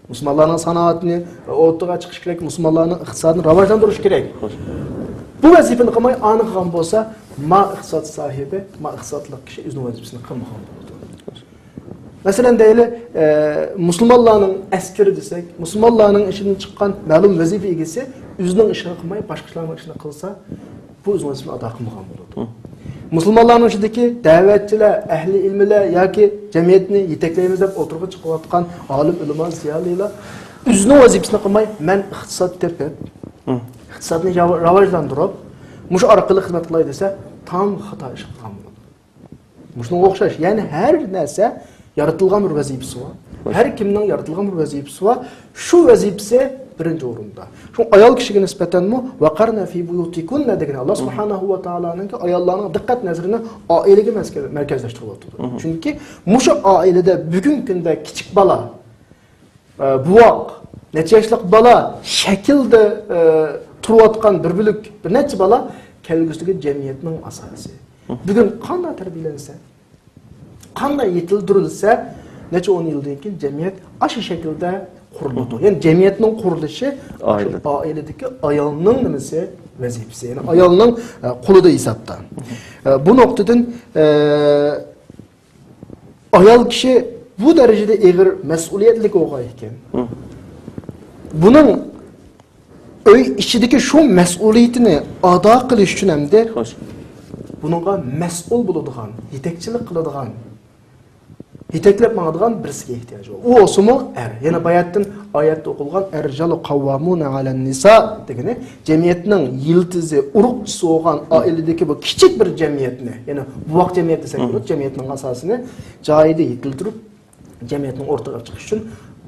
مۇسۇلمانلارنىڭ سانائىتىنى ئوتتۇرىغا چىقىشى كېرەك، مۇسۇلمانلارنىڭ ئىقتىسادىنى راۋاجلاندۇرۇشى كېرەك. بۇ ۋەزىپىنى قىلماي، ئانى قىلغان بولسا، ما ئىقتىساد ساھىبى، ما ئىقتىسادلىق كىشى ئۆزىنىڭ ۋەزىپىسىنى قىلمىغان بولىدۇ. مەسىلەن، دەيلى، ئە، مۇسۇلمانلارنىڭ ئەسكىرى دېسەك، مۇسۇلمانلارنىڭ ئىچىدىن چىققان مەلۇم ۋەزىپە ئىگىسى ئۆزىنىڭ ئىشىنى قىلماي، باشقىچىلارنىڭ ئىشىنى قىلسا، بۇ ئۆزىنىڭ ۋەزىپىسىنى ئادا قىلمىغان بولىدۇ. مۇسۇلمانلارنىڭ ئىچىدىكى دەۋەتچىلەر، ئەھلى ئىلمىلەر ياكى جەمئىيەتنى يېتەكلەيمىز دەپ ئوتتۇرىغا چىقىۋاتقان ئالىم، ئۆلىما، زىيالىيلار ئۆزىنىڭ ۋەزىپىسىنى قىلماي، مەن ئىقتىساد تېپىپ، ئىقتىسادنى راۋ-، راۋاجلاندۇرۇپ، مۇشۇ ئارقىلىق خىزمەت قىلاي دېسە، تام خاتا ئىش قىلغان بولىدۇ. مۇشۇنىڭغا ئوخشاش، يەنى ھەر نەرسە يارىتىلغان بىر ۋەزىپىسى بار. ھەر كىمنىڭ يارىتىلغان بىر ۋەزىپىسى بار. شۇ ۋەزىپىسى بىرىنچى ئورۇندا. شۇ ئايال كىشىگە نىسبەتەنمۇ «ۋەقەرنە فى بۇيۇتىكۇننە» دېگەن ئاللا سۇبھانەھۇ ۋە تائالانىڭكى ئاياللارنىڭ دىققەت نەزىرىنى ئائىلىگە مەركەزلەشتۈرۈۋاتىدۇ. چۈنكى مۇشۇ ئائىلىدە بۈگۈنكى كۈندە كىچىك بالا، ئە، بوۋاق، نەچچە ياشلىق بالا شەكىلدە، ئە، تۇرۇۋاتقان بىر بۆلەك، بىر نەچچە بالا كەلگۈسىدىكى جەمئىيەتنىڭ ئاساسى. بۈگۈن قانداق تەربىيەلەنسە، قانداق يېتىلدۈرۈلسە، نەچچە ئون يىلدىن كېيىن جەمئىيەت ئاشۇ شەكىلدە قۇرۇلىدۇ. يەنى جەمئىيەتنىڭ قۇرۇلۇشى ئاشۇ ئائىلىدىكى ئايالنىڭ نېمىسى، ۋەزىپىسى. يەنى ئايالنىڭ، ئە، قولىدا ھېسابتا. ئە، بۇ نۇقتىدىن، ئە، ئايال كىشى بۇ دەرىجىدە ئېغىر مەسئۇلىيەتلىك بولغان ئىكەن. بۇنىڭ ئۆي ئىچىدىكى شۇ مەسئۇلىيىتىنى ئادا قىلىش ئۈچۈن ئەمدى بۇنىڭغا مەسئۇل بولىدىغان، يېتەكچىلىك قىلىدىغان، يېتەكلەپ ماڭىدىغان بىرسىگە ئېھتىياجى بار. ئۇ بولسىمۇ ئەر. يەنە باياتتىن ئايەتتە ئوقۇلغان «ئەررىجالۇ قەۋۋامۇنە ئەلەن نىسا» دېگىنى جەمئىيەتنىڭ يىلتىزى، ئۇرۇقچىسى بولغان ئائىلىدىكى بۇ كىچىك بىر جەمئىيەتنى، يەنى بوۋاق جەمئىيەت دېسەك بولىدۇ، جەمئىيەتنىڭ ئاساسىنى جايىدا يېتىلدۈرۈپ، جەمئىيەتنىڭ ئوتتۇرىغا چىقىشى ئۈچۈن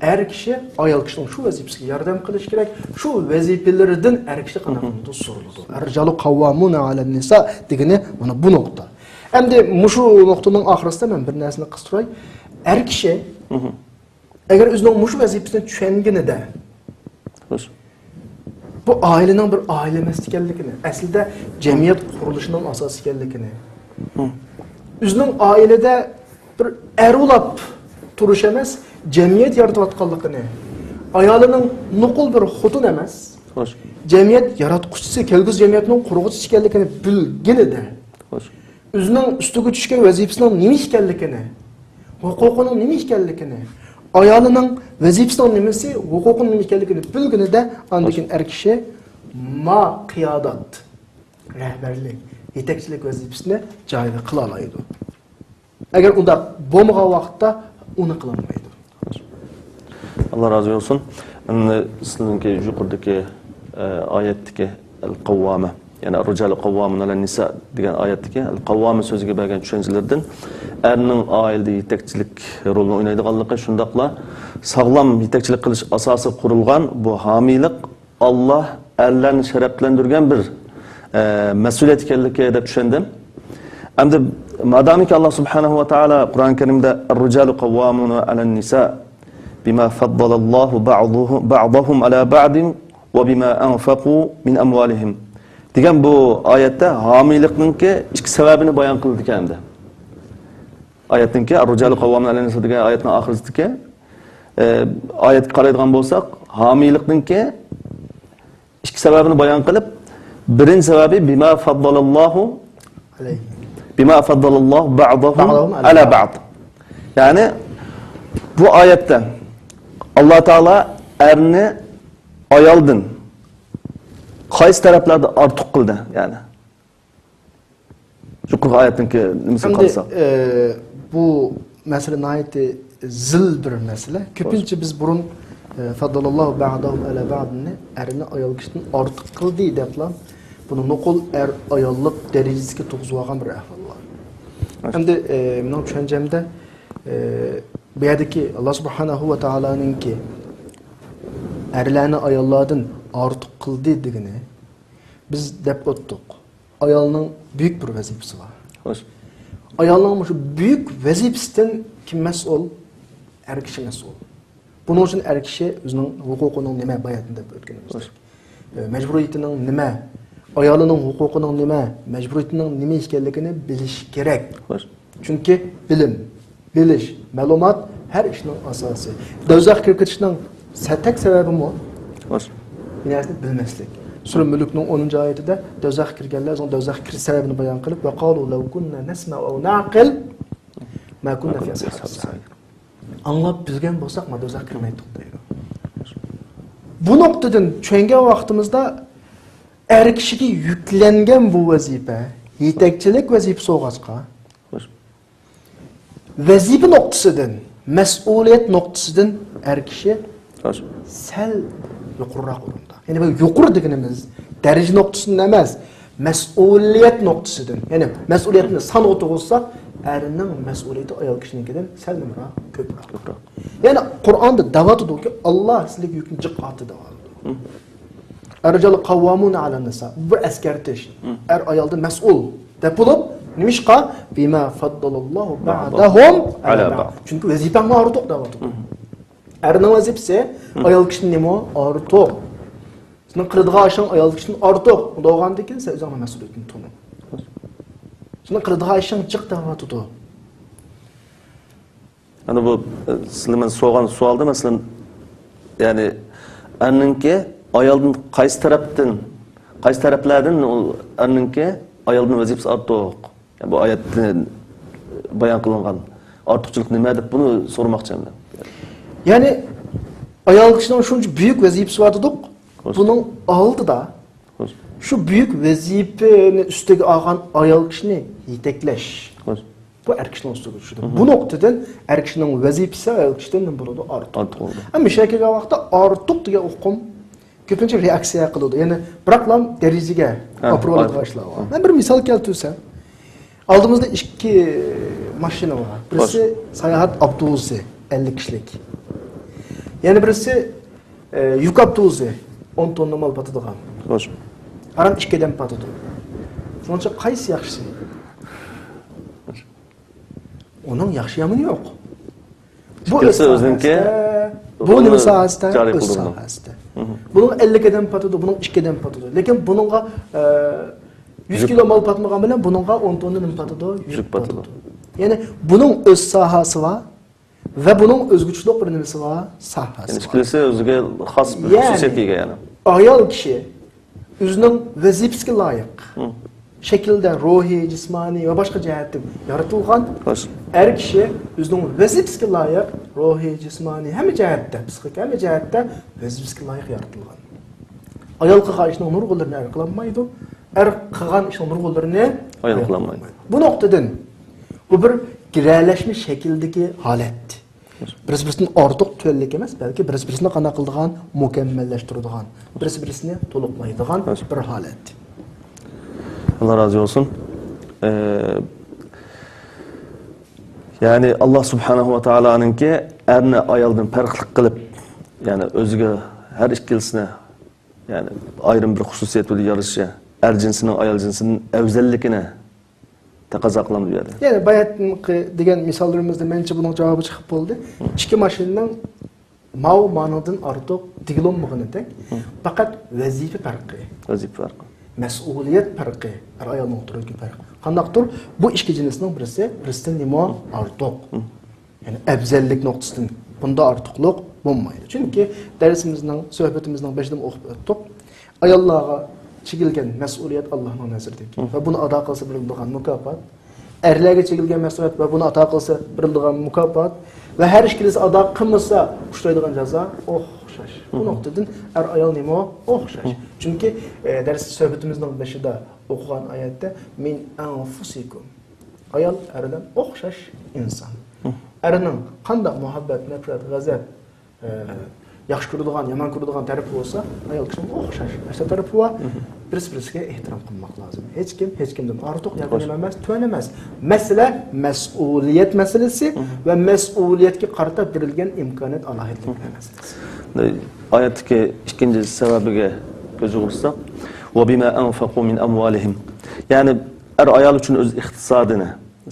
ئەر كىشى ئايال كىشىنىڭ شۇ ۋەزىپىسىگە ياردەم قىلىشى كېرەك. شۇ ۋەزىپىلىرىدىن ئەر كىشى قانداق قىلىدۇ؟ سورىلىدۇ. «ئەررىجالۇ قەۋۋامۇنە ئەلەن نىسا» دېگىنى مانا بۇ نۇقتا. ئەمدى مۇشۇ نۇقتىنىڭ ئاخىرىسىدا مەن بىر نەرسىنى قىستۇراي. ئەر كىشى ئەگەر ئۆزىنىڭ مۇشۇ ۋەزىپىسىنى چۈشەنگىنىدە، بۇ ئائىلىنىڭ بىر ئائىلە ئەمەس ئىكەنلىكىنى، ئەسلىدە جەمئىيەت قۇرۇلۇشىنىڭ ئاساسى ئىكەنلىكىنى، ئۆزىنىڭ ئائىلىدە بىر ئەر ئۇلاپ تۇرۇش ئەمەس، جەمئىيەت يارىتىۋاتقانلىقىنى، ئايالىنىڭ نوقۇل بىر خوتۇن ئەمەس، جەمئىيەت ياراتقۇچىسى، كەلگۈسى جەمئىيەتنىڭ قۇرغۇچىسى ئىكەنلىكىنى بىلگىنىدە، ئۆزىنىڭ ئۈستىگە چۈشكەن ۋەزىپىسىنىڭ نېمە ئىكەنلىكىنى، ھوقۇقىنىڭ نېمە ئىكەنلىكىنى، ئايالىنىڭ ۋەزىپىسىنىڭ نېمىسى، ھوقۇقىنىڭ نېمە ئىكەنلىكىنى بىلگىنىدە، ئاندىن كېيىن ئەر كىشى ما قىيادات، رەھبەرلىك، يېتەكچىلىك ۋەزىپىسىنى جايىدا قىلالايدۇ. ئەگەر ئۇنداق بولمىغان ۋاقىتتا ئۇنى قىلالمايدۇ. ئاللا رازى بولسۇن. ئەمدى سىلىنىڭكى يۇقىرىدىكى، ئە، ئايەتتىكى ئەل قەۋۋامە، يەنى الرجال قوامون على النساء دېگەن ئايەتتىكى قاۋۋامە سۆزىگە بەرگەن چۈشەنچىلىرىدىن ئەرنىڭ ئائىلىدە يېتەكچىلىك رولىنى ئوينايدىغانلىقى، شۇنداقلا ساغلام يېتەكچىلىك قىلىش ئاساسىغا قۇرۇلغان بۇ ھامىيلىق ئاللا ئەرلەرنى شەرەپلەندۈرگەن بىر، ئە، مەسئۇلىيەت ئىكەنلىكى دەپ چۈشەندىم. ئەمدى مادامىكى ئاللا سۇبھانەھۇ ۋە تائالا قۇرئان كەرىمدە الرجال قوامون على النساء بما فضل الله بعضهم على بعض وبما أنفقوا من أموالهم دېگەن بۇ ئايەتتە ھامىيلىقنىڭكى ئىككى سەۋەبىنى بايان قىلىدىكەن ئەمدى. ئايەتنىڭكى الرجال قوامون على النساء دېگەن ئايەتنىڭ ئاخىرىدىكى، ئە، ئايەتكە قارايدىغان بولساق، ھامىيلىقنىڭكى ئىككى سەۋەبىنى بايان قىلىپ، بىرىنچى سەۋەبى بما فضل الله عليه. بما فضل الله بعضهم بعضهم على على بعض. بعض. يەنى بۇ ئايەتتە ئاللا تائالا ئەرنى ئايالدىن قايسى تەرەپلەردە ئارتۇق قىلدى؟ يەنى يۇقىرىقى ئايەتنىڭكى نېمىسىنى ئەمدى، قارىساق. ئە، بۇ مەسىلە ناھايىتى زىل بىر مەسىلە. كۆپىنچە بىز بۇرۇن، ئە، فضل الله بعضهم على بعض نى ئەرنى ئايال كىشىدىن ئارتۇق قىلدى دەپلا بۇنى نوقۇل ئەر ئاياللىق دەرىجىسىگە تۇرغۇزۇۋالغان بىر ئەھۋال بار. ئەمدى، ئە، مېنىڭ چۈشەنچەمدە، ئە، بۇ يەردىكى ئاللا سۇبھانەھۇ ۋە تائالانىڭكى ئەرلەرنى ئاياللاردىن ئارتۇق قىلدى دېگىنى، بىز دەپ ئۆتتۇق. ئايالنىڭ بۈيۈك بىر ۋەزىپىسى بار. خوش. ئايالنىڭ مۇشۇ بۈيۈك ۋەزىپىسىدىن كىم مەسئۇل؟ ئەر كىشى مەسئۇل. بۇنىڭ ئۈچۈن ئەر كىشى ئۆزىنىڭ ھوقۇقىنىڭ نېمە، باياتىن دەپ ئۆتكىنىمىزدەك. خوش. ئە، مەجبۇرىيىتىنىڭ نېمە، ئايالىنىڭ ھوقۇقىنىڭ نېمە، مەجبۇرىيىتىنىڭ نېمە ئىكەنلىكىنى بىلىشى كېرەك. خوش. چۈنكى بىلىم، بىلىش، مەلۇمات ھەر ئىشنىڭ ئاساسى. دوزاخقا كىرىپ كېتىشنىڭ سە-، تەك سەۋەبىمۇ بىر نەرسىنى بىلمەسلىك. سۈرە مۈلۈكنىڭ ئونىنچى ئايىتىدە دوزاخقا كىرگەنلەر ئۆزىنىڭ دوزاخقا كىرىش سەۋەبىنى بايان قىلىپ، وقالوا لو كنا نسمع أو نعقل ما كنا في أصحاب السعير. ئاڭلاپ بىلگەن بولساق، ما دوزاخقا كىرمەيتتۇق دەيدۇ. بۇ نۇقتىدىن چۈشەنگەن ۋاقتىمىزدا ئەر كىشىگە يۈكلەنگەن بۇ ۋەزىپە، يېتەكچىلىك ۋەزىپىسى بولغاچقا، ۋەزىپە نۇقتىسىدىن، مەسئۇلىيەت نۇقتىسىدىن ئەر كىشى سەل يۇقىرىراق ئورۇندا. يەنى بۇ يۇقىرى دېگىنىمىز دەرىجە نۇقتىسىدىن ئەمەس، مەسئۇلىيەت نۇقتىسىدىن. يەنى مەسئۇلىيەتنى سانغا تۇرغۇزساق، ئەرنىڭ مەسئۇلىيىتى ئايال كىشىنىڭكىدىن سەل نېمىراق، كۆپرەك. كۆپرەك. يەنى قۇرئاندا دەۋاتىدۇكى، ئاللا سىلىگە يۈكنى جىق ئارتتى دەۋاتىدۇ. الرجال قوامون على النساء. بۇ بىر ئەسكەرتىش. ئەر ئايالدىن مەسئۇل دەپ بولۇپ، نېمىشقا؟ بما فضل الله بعضهم على بعض. چۈنكى ۋەزىپەڭ ئارتۇق دەۋاتىدۇ. ئەرنىڭ ۋەزىپىسى ئايال كىشىدىن نېمە ئارتۇق؟ سېنىڭ قىلىدىغان ئىشىڭ ئايال كىشىدىن ئارتۇق بولغاندىكىن، سەن ئۆزۈڭنىڭ مەسئۇلىيىتىنى تونۇ. سېنىڭ قىلىدىغان ئىشىڭ جىق دەۋاتىدۇ. ئەنە بۇ، ئە، سىلەر مەن سورىغان سوئالدا، مەسىلەن، يەنى ئەرنىڭكى ئايالدىن قايسى تەرەپتىن، قايسى تەرەپلەردىن ئۇ ئەرنىڭكى ئايالدىن ۋەزىپىسى ئارتۇق؟ يەنى بۇ ئايەتتە بايان قىلىنغان ئارتۇقچىلىق نېمە دەپ بۇنى سورىماقچى ئەمدى. يەنى ئايال كىشىنىڭ شۇنچە بۈيۈك ۋەزىپىسى بار دېدۇق، بۇنىڭ ئالدىدا شۇ بۈيۈك ۋەزىپىنى ئۈستىگە ئالغان ئايال كىشىنى يېتەكلەش. بۇ ئەر كىشىنىڭ ئۈستىگە چۈشىدۇ. بۇ نۇقتىدىن ئەر كىشىنىڭ ۋەزىپىسى ئايال كىشىدىن نېمە بولىدۇ؟ ئارتۇق. ئارتۇق بولىدۇ. ئەمما مۇشۇ يەرگە كەلگەن ۋاقىتتا ئارتۇق دېگەن ئۇقۇم كۆپىنچە رېئاكسىيە قىلىدۇ. يەنى بىراقلا دەرىجىگە ئاپىرىۋالىدىغان ئىشلار بار. مەن بىر مىسال كەلتۈرسەم، ئالدىمىزدا ئىككى ماشىنا بار. بىرسى ساياھەت ئاپتوبۇسى، ئەللىك كىشىلىك. يەنە بىرسى، ئە، يۈك ئاپتوبۇسى، ئون توننا مال پاتىدىغان. خوش. ئاران ئىككى ئادەم پاتىدۇ. شۇنىڭ ئۈچۈن قايسى ياخشىسى؟ ئۇنىڭ ياخشى يامىنى يوق. بۇ ئۆز ساھەسىدە، بۇ نېمە ساھەسىدە؟ ئۆز ساھەسىدە. بۇنىڭ ئەللىك ئادەم پاتىدۇ، بۇنىڭ ئىككى ئادەم پاتىدۇ. لېكىن بۇنىڭغا، ئە، يۈز كىلو مال پاتمىغان بىلەن بۇنىڭغا ئون توننا نېمە پاتىدۇ؟ يۈك پاتىدۇ. يەنى بۇنىڭ ئۆز ساھەسى بار ۋە بۇنىڭ ئۆزگىچىلىك بىر نېمىسى بار، ساھەسى بار. ئىككىلىسى ئۆزىگە خاس بىر خۇسۇسىيەتكە ئىگە يەنى. ئايال كىشى ئۆزىنىڭ ۋەزىپىسىگە لايىق شەكىلدە روھىي، جىسمانىي ۋە باشقا جەھەتتىن يارىتىلغان. ئەر كىشى ئۆزىنىڭ ۋەزىپىسىگە لايىق روھىي، جىسمانىي، ھەممە جەھەتتە، پسىخىك ھەممە جەھەتتە ۋەزىپىسىگە لايىق يارىتىلغان. ئايال قىلغان ئىشنىڭ نۇرغۇنلىرىنى ئەر قىلالمايدۇ، ئەر قىلغان ئىشنىڭ نۇرغۇنلىرىنى ئايال قىلالمايدۇ. بۇ نۇقتىدىن بۇ بىر گىرەلەشمە شەكلىدىكى ھالەت. بىرسى بىرسىدىن ئارتۇق، تۆۋەنلىك ئەمەس، بەلكى بىرسى بىرسىنى قانداق قىلىدىغان، مۇكەممەللەشتۈرىدىغان، بىرسى بىرسىنى تولۇقلايدىغان بىر ھالەت. ئاللا رازى بولسۇن. ئە، يەنى، ئاللا سۇبھانەھۇ ۋە تائالانىڭكى ئەرنى ئايالدىن پەرقلىق قىلىپ، يەنى ئۆزىگە ھەر ئىككىلىسىنى، يەنى ئايرىم بىر خۇسۇسىيەت بىلەن يارىتىشى، ئەر جىنسىنىڭ ئايال جىنسىدىن ئەۋزەللىكىنى تەقەززا قىلامدۇ بۇ يەردە؟ يەنى باياتىنقى دېگەن مىساللىرىمىزدا مەنچە بۇنىڭ جاۋابى چىقىپ بولدى. ئىككى ماشىنىنىڭ ماۋۇ مانىڭدىن ئارتۇق دېگىلى بولمىغىنىدەك، پەقەت ۋەزىپە پەرقى، ۋەزىپە پەرقى، مەسئۇلىيەت پەرقى، ئەر-ئايالنىڭ ئوتتۇرىدىكى پەرق. قانداقتۇر بۇ ئىككى جىنسنىڭ بىرسى بىرسىدىن نېمە ئارتۇق؟ يەنى ئەۋزەللىك نۇقتىسىدىن بۇندا ئارتۇقلۇق بولمايدۇ. چۈنكى دەرسىمىزنىڭ، سۆھبىتىمىزنىڭ بېشىدىمۇ ئوقۇپ ئۆتتۇق. ئاياللارغا چېكىلگەن مەسئۇلىيەت ئاللانىڭ نەزىرىدىكى ۋە بۇنى ئادا قىلسا بېرىلىدىغان مۇكاپات. ئەرلەرگە چېكىلگەن مەسئۇلىيەت ۋە بۇنى ئادا قىلسا بېرىلىدىغان مۇكاپات ۋە ھەر ئىككىلىسى ئادا قىلمىسا ئۇچرايدىغان جازا ئوخشاش. بۇ نۇقتىدىن ئەر-ئايال نېمە ئوخشاش. چۈنكى، ئە، دەرس سۆھبىتىمىزنىڭ بېشىدا ئوقۇغان ئايەتتە، مىن ئەنفۇسىكۇم. ئايال ئەر بىلەن ئوخشاش ئىنسان. ئەرنىڭ قانداق مۇھەببەت، نەپرەت، غەزەپ، ئە، ياخشى كۆرىدىغان، يامان كۆرىدىغان تەرىپى بولسا، ئايال كىشىنىڭ ئوخشاش ئاشۇ تەرىپى بار. بىرسى-بىرسىگە ئېھتىرام قىلماق لازىم. ھېچكىم ھېچكىمدىن ئارتۇق ياكى نېمە ئەمەس، تۆۋەن ئەمەس. مەسىلە مەسئۇلىيەت مەسىلىسى ۋە مەسئۇلىيەتكە قارىتا بېرىلگەن ئىمكانىيەت ئالاھىدىلىكلەر مەسىلىسى. ئايەتتىكى ئىككىنچى سەۋەبىگە كۆز يۇغۇرساق، ۋە بىما ئەنفەقۇ مىن ئەمۋالىھىم. يەنى ئەر ئايال ئۈچۈن ئۆز ئىقتىسادىنى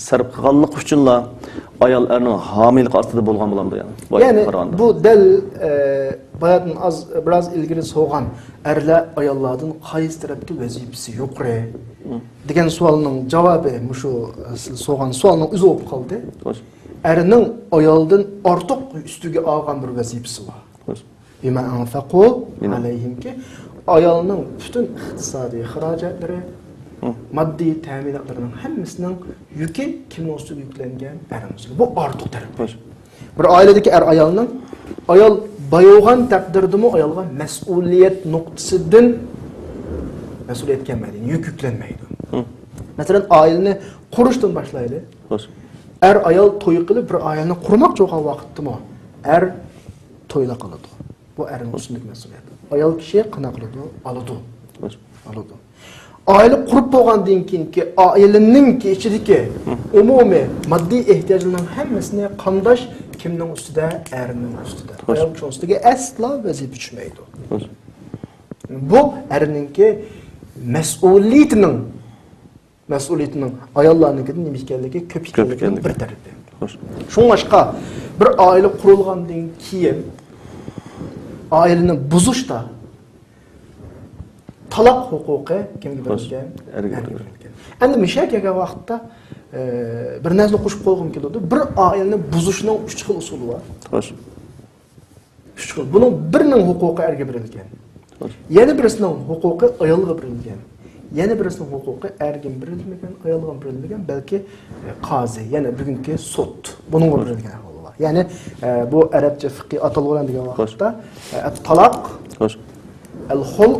سەرپ قىلغانلىقى ئۈچۈنلا ئايال ئەرنىڭ ھامىيلىقى ئاستىدا بولغان بولامدۇ يەنى؟ بۇ ئايەتكە يەنى قارىغاندا. بۇ دەل، ئە، باياتىن ئاز، بىراز ئىلگىرى سورىغان ئەرلەر ئاياللاردىن قايسى تەرەپتە ۋەزىپىسى يۇقىرى دېگەن سوئالنىڭ جاۋابى مۇشۇ، ئە، سىز سورىغان سوئالنىڭ ئۆزى بولۇپ قالدى. خوش. ئەرنىڭ ئايالدىن ئارتۇق ئۈستىگە ئالغان بىر ۋەزىپىسى بار. خوش. بىما ئەنفەقۇ مىن ئەلەيھىمكى، ئايالنىڭ پۈتۈن ئىقتىسادىي خىراجەتلىرى، ماددىي تەمىناتلىرىنىڭ ھەممىسىنىڭ يۈكى كىمنىڭ ئۈستىگە يۈكلەنگەن؟ ئەرنىڭ ئۈستىگە. بۇ ئارتۇق تەرەپ. خوش. بىر ئائىلىدىكى ئەر ئايالنىڭ، ئايال باي بولغان تەقدىردىمۇ ئايالغا مەسئۇلىيەت نۇقتىسىدىن مەسئۇلىيەت كەلمەيدۇ، يۈك يۈكلەنمەيدۇ. مەسىلەن، ئائىلىنى قۇرۇشتىن باشلايلى. خوش. ئەر ئايال توي قىلىپ بىر ئائىلىنى قۇرماقچى بولغان ۋاقىتتىمۇ ئەر تويلا قىلىدۇ. بۇ ئەرنىڭ ئۈستىدىكى مەسئۇلىيەت. ئايال كىشى قانداق قىلىدۇ؟ ئالىدۇ. ئالىدۇ. ئائىلە قۇرۇپ بولغاندىن كېيىنكى ئائىلىنىڭكى ئىچىدىكى ئومۇمىي ماددىي ئېھتىياجلارنىڭ ھەممىسىنى قامداش كىمنىڭ ئۈستىدە؟ ئەرنىڭ ئۈستىدە. ئايال كىشىنىڭ ئۈستىگە ئەسلا ۋەزىپە چۈشمەيدۇ. بۇ ئەرنىڭكى مەسئۇلىيىتىنىڭ مەسئۇلىيىتىنىڭ ئاياللارنىڭكىدىن نېمە ئىكەنلىكى، كۆپ ئىكەنلىكىنىڭ بىر تەرىپى. خوش. شۇڭلاشقا، بىر ئائىلە قۇرۇلغاندىن كېيىن، ئائىلىنى بۇزۇشتا تالاق ھوقۇقى كىمگە بېرىلگەن؟ ئەرگە بېرىلگەن. ئەمدى مۇشۇ يەرگە كەلگەن ۋاقىتتا، ئە، بىر نەرسىنى قوشۇپ قويغۇم كېلىدۇ. بىر ئائىلىنى بۇزۇشنىڭ ئۈچ خىل ئۇسۇلى بار. خوش. ئۈچ خىل. بۇنىڭ بىرىنىڭ ھوقۇقى ئەرگە بېرىلگەن. خوش. يەنە بىرسىنىڭ ھوقۇقى ئايالغا بېرىلگەن. يەنە بىرسىنىڭ ھوقۇقى ئەرگىمۇ بېرىلمىگەن، ئايالغىمۇ بېرىلمىگەن، بەلكى، ئە، قازى، يەنى بۈگۈنكى سوت، بۇنىڭغا بېرىلگەن ئەھۋال بار. يەنى، ئە، بۇ ئەرەبچە فىقھىي ئاتالغۇ بىلەن دېگەن ۋاقىتتا، ئە، ئەت-تالاق، ئەل-خۇل،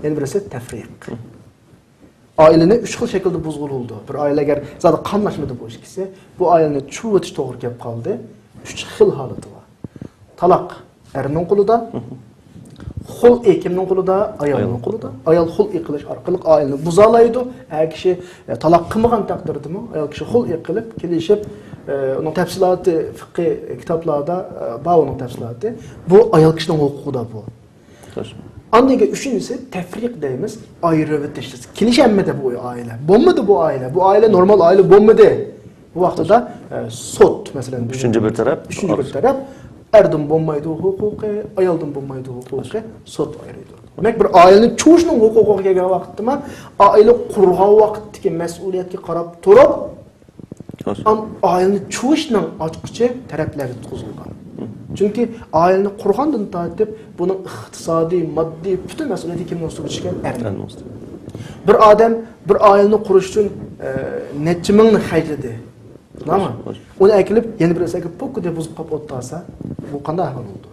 يەنە بىرسى تەفرىق. ئائىلىنى ئۈچ خىل شەكىلدە بۇزغىلى بولىدۇ. بىر ئائىلە ئەگەر زادى قاملاشمىدى بۇ ئىككىسى، بۇ ئائىلىنى چۇۋۇتۇش توغرا كەپ قالدى. ئۈچ خىل ھالىتى بار. تالاق ئەرنىڭ قولىدا، خۇلئى كىمنىڭ قولىدا؟ ئايالنىڭ قولىدا. ئايال خۇلئى قىلىش ئارقىلىق ئائىلىنى بۇزالايدۇ. ئەر كىشى، ئە، تالاق قىلمىغان تەقدىردىمۇ ئايال كىشى خۇلئى قىلىپ، كېلىشىپ، ئە، ئۇنىڭ تەپسىلاتى فىقھىي كىتابلاردا، ئە، بار ئۇنىڭ تەپسىلاتى. بۇ ئايال كىشىنىڭ ھوقۇقىدا بۇ. ئاندىن كېيىن ئۈچىنچىسى تەفرىق دەيمىز، ئايرىۋېتىش. كېلىشەلمىدى بۇ ئائىلە. بولمىدى بۇ ئائىلە. بۇ ئائىلە نورمال ئائىلە بولمىدى. بۇ ۋاقتىدا، ئە، سوت، مەسىلەن، ئۈچىنچى بىر تەرەپ. ئۈچىنچى بىر تەرەپ. ئەردىن بولمايدۇ ھوقۇقى، ئايالدىن بولمايدۇ ھوقۇقى، سوت ئايرىيدۇ. دېمەك، بىر ئائىلىنى چۇۋۇشنىڭ ھوقۇقىغا كەلگەن ۋاقىتتىما، ئائىلە قۇرغان ۋاقىتتىكى مەسئۇلىيەتكە قاراپ تۇرۇپ، ئان-، ئائىلىنى چۇۋۇشنىڭ ئاچقۇچى تەرەپلەرگە تۇتقۇزۇلغان. چۈنكى ئائىلىنى قۇرغاندىن تارتىپ، بۇنىڭ ئىقتىسادىي، ماددىي، پۈتۈن مەسئۇلىيىتى كىمنىڭ ئۈستىگە چۈشكەن؟ ئەرنىڭ. ئەرنىڭ ئۈستىگە. بىر ئادەم بىر ئائىلىنى قۇرۇش ئۈچۈن، ئە، نەچچە مىڭنى خەجلىدى. توغرامۇ؟ خوش. ئۇنى ئەكېلىپ، يەنە بىرسىگە پوككىدە بۇزۇپ قاپ ئولتۇرسا، بۇ قانداق ئەھۋال بولىدۇ؟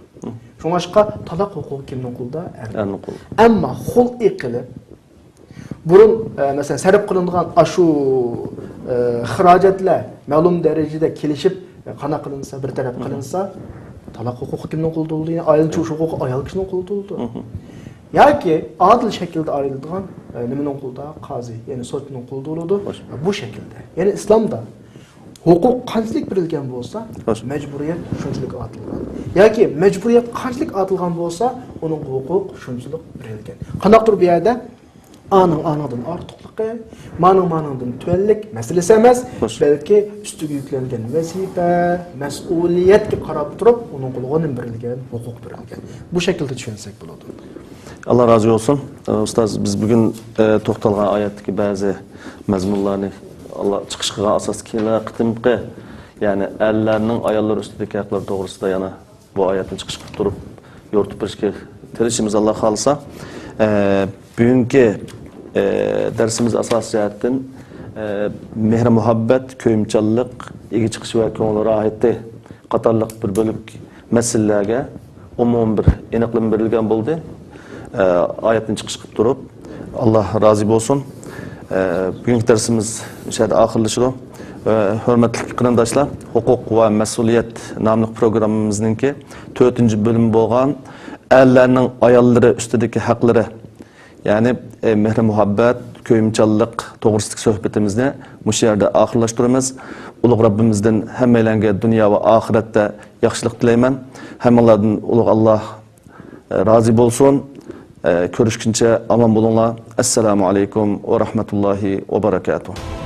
شۇڭلاشقا تالاق ھوقۇقى كىمنىڭ قولىدا؟ ئەرنىڭ. ئەرنىڭ قولىدا. ئەمما خۇلئى قىلىپ، بۇرۇن، ئە، مەسىلەن، سەرپ قىلىنغان ئاشۇ، ئە، خىراجەتلەر مەلۇم دەرىجىدە كېلىشىپ، ئە، قانداق قىلىنسا، بىر تەرەپ قىلىنسا، تالاق ھوقۇقى كىمنىڭ قولىدا بولىدۇ؟ يەنى ئائىلىنى چۇۋۇش ھوقۇقى ئايال كىشىنىڭ قولىدا بولىدۇ. ياكى ئادىل شەكىلدە ئايرىلىدىغان، ئە، نېمىنىڭ قولىدا؟ قازى، يەنى سوتنىڭ قولىدا بولىدۇ. بۇ شەكىلدە. يەنى ئىسلامدا ھوقۇق قانچىلىك بېرىلگەن بولسا، مەجبۇرىيەت شۇنچىلىك ئارتىلغان. ياكى مەجبۇرىيەت قانچىلىك ئارتىلغان بولسا، ئۇنىڭغا ھوقۇق شۇنچىلىك بېرىلگەن. قانداقتۇر بۇ يەردە ئانىڭ ئانىڭدىن ئارتۇقلۇقى، مانىڭ مانىڭدىن تۆۋەنلىك مەسىلىسى ئەمەس، بەلكى ئۈستىگە يۈكلەنگەن ۋەزىپە، مەسئۇلىيەتكە قاراپ تۇرۇپ، ئۇنىڭغا نېمە بېرىلگەن؟ ھوقۇق بېرىلگەن. بۇ شەكىلدە چۈشەنسەك بولىدۇ. ئاللا رازى بولسۇن. ئۇستاز، بىز بۈگۈن، ئە، توختالغان ئايەتتىكى بەزى مەزمۇنلارنى ئاللا چىقىش قىلغان ئاساستا كېيىنلەر قېتىمقى، يەنى ئەرلەرنىڭ ئاياللار ئۈستىدىكى ھەقلىرى توغرىسىدا يەنە بۇ ئايەتنى چىقىش قىلىپ تۇرۇپ يورۇتۇپ بېرىشكە تىرىشىمىز، ئاللا خالىسا. ئە، بۈگۈنكى، ئە، دەرسىمىز ئاساسىي جەھەتتىن، ئە، مېھرى مۇھەببەت، كۆيۈمچانلىق، ئىگە چىقىش ۋە كۆڭۈل راھىتى قاتارلىق بىر بۆلەك مەسىلىلەرگە ئومۇمىي بىر ئېنىقلىما بېرىلگەن بولدى. ئە، ئايەتنى چىقىش قىلىپ تۇرۇپ، ئاللا رازى بولسۇن. ئە، بۈگۈنكى دەرسىمىز شۇ يەردە ئاخىرلىشىدۇ. ئە، ھۆرمەتلىك قېرىنداشلار، ھوقۇق ۋە مەسئۇلىيەت ناملىق پروگراممىمىزنىڭكى تۆتىنچى بۆلۈمى بولغان ئەرلەرنىڭ ئاياللىرى ئۈستىدىكى ھەقلىرى، يەنى، ئە، مېھرى مۇھەببەت، كۆيۈمچانلىق توغرىسىدىكى سۆھبىتىمىزنى مۇشۇ يەردە ئاخىرلاشتۇرىمىز. ئۇلۇغ رەببىمىزدىن ھەممەيلەنگە دۇنيا ۋە ئاخىرەتتە ياخشىلىق تىلەيمەن. ھەممىڭلاردىن ئۇلۇغ ئاللا، ئە، رازى بولسۇن. ئە، كۆرۈشكىنچە ئامان بولۇڭلار. ئەسسالامۇ ئەلەيكۇم ۋە رەھمەتۇللاھى ۋە بەرەكاتۇھ.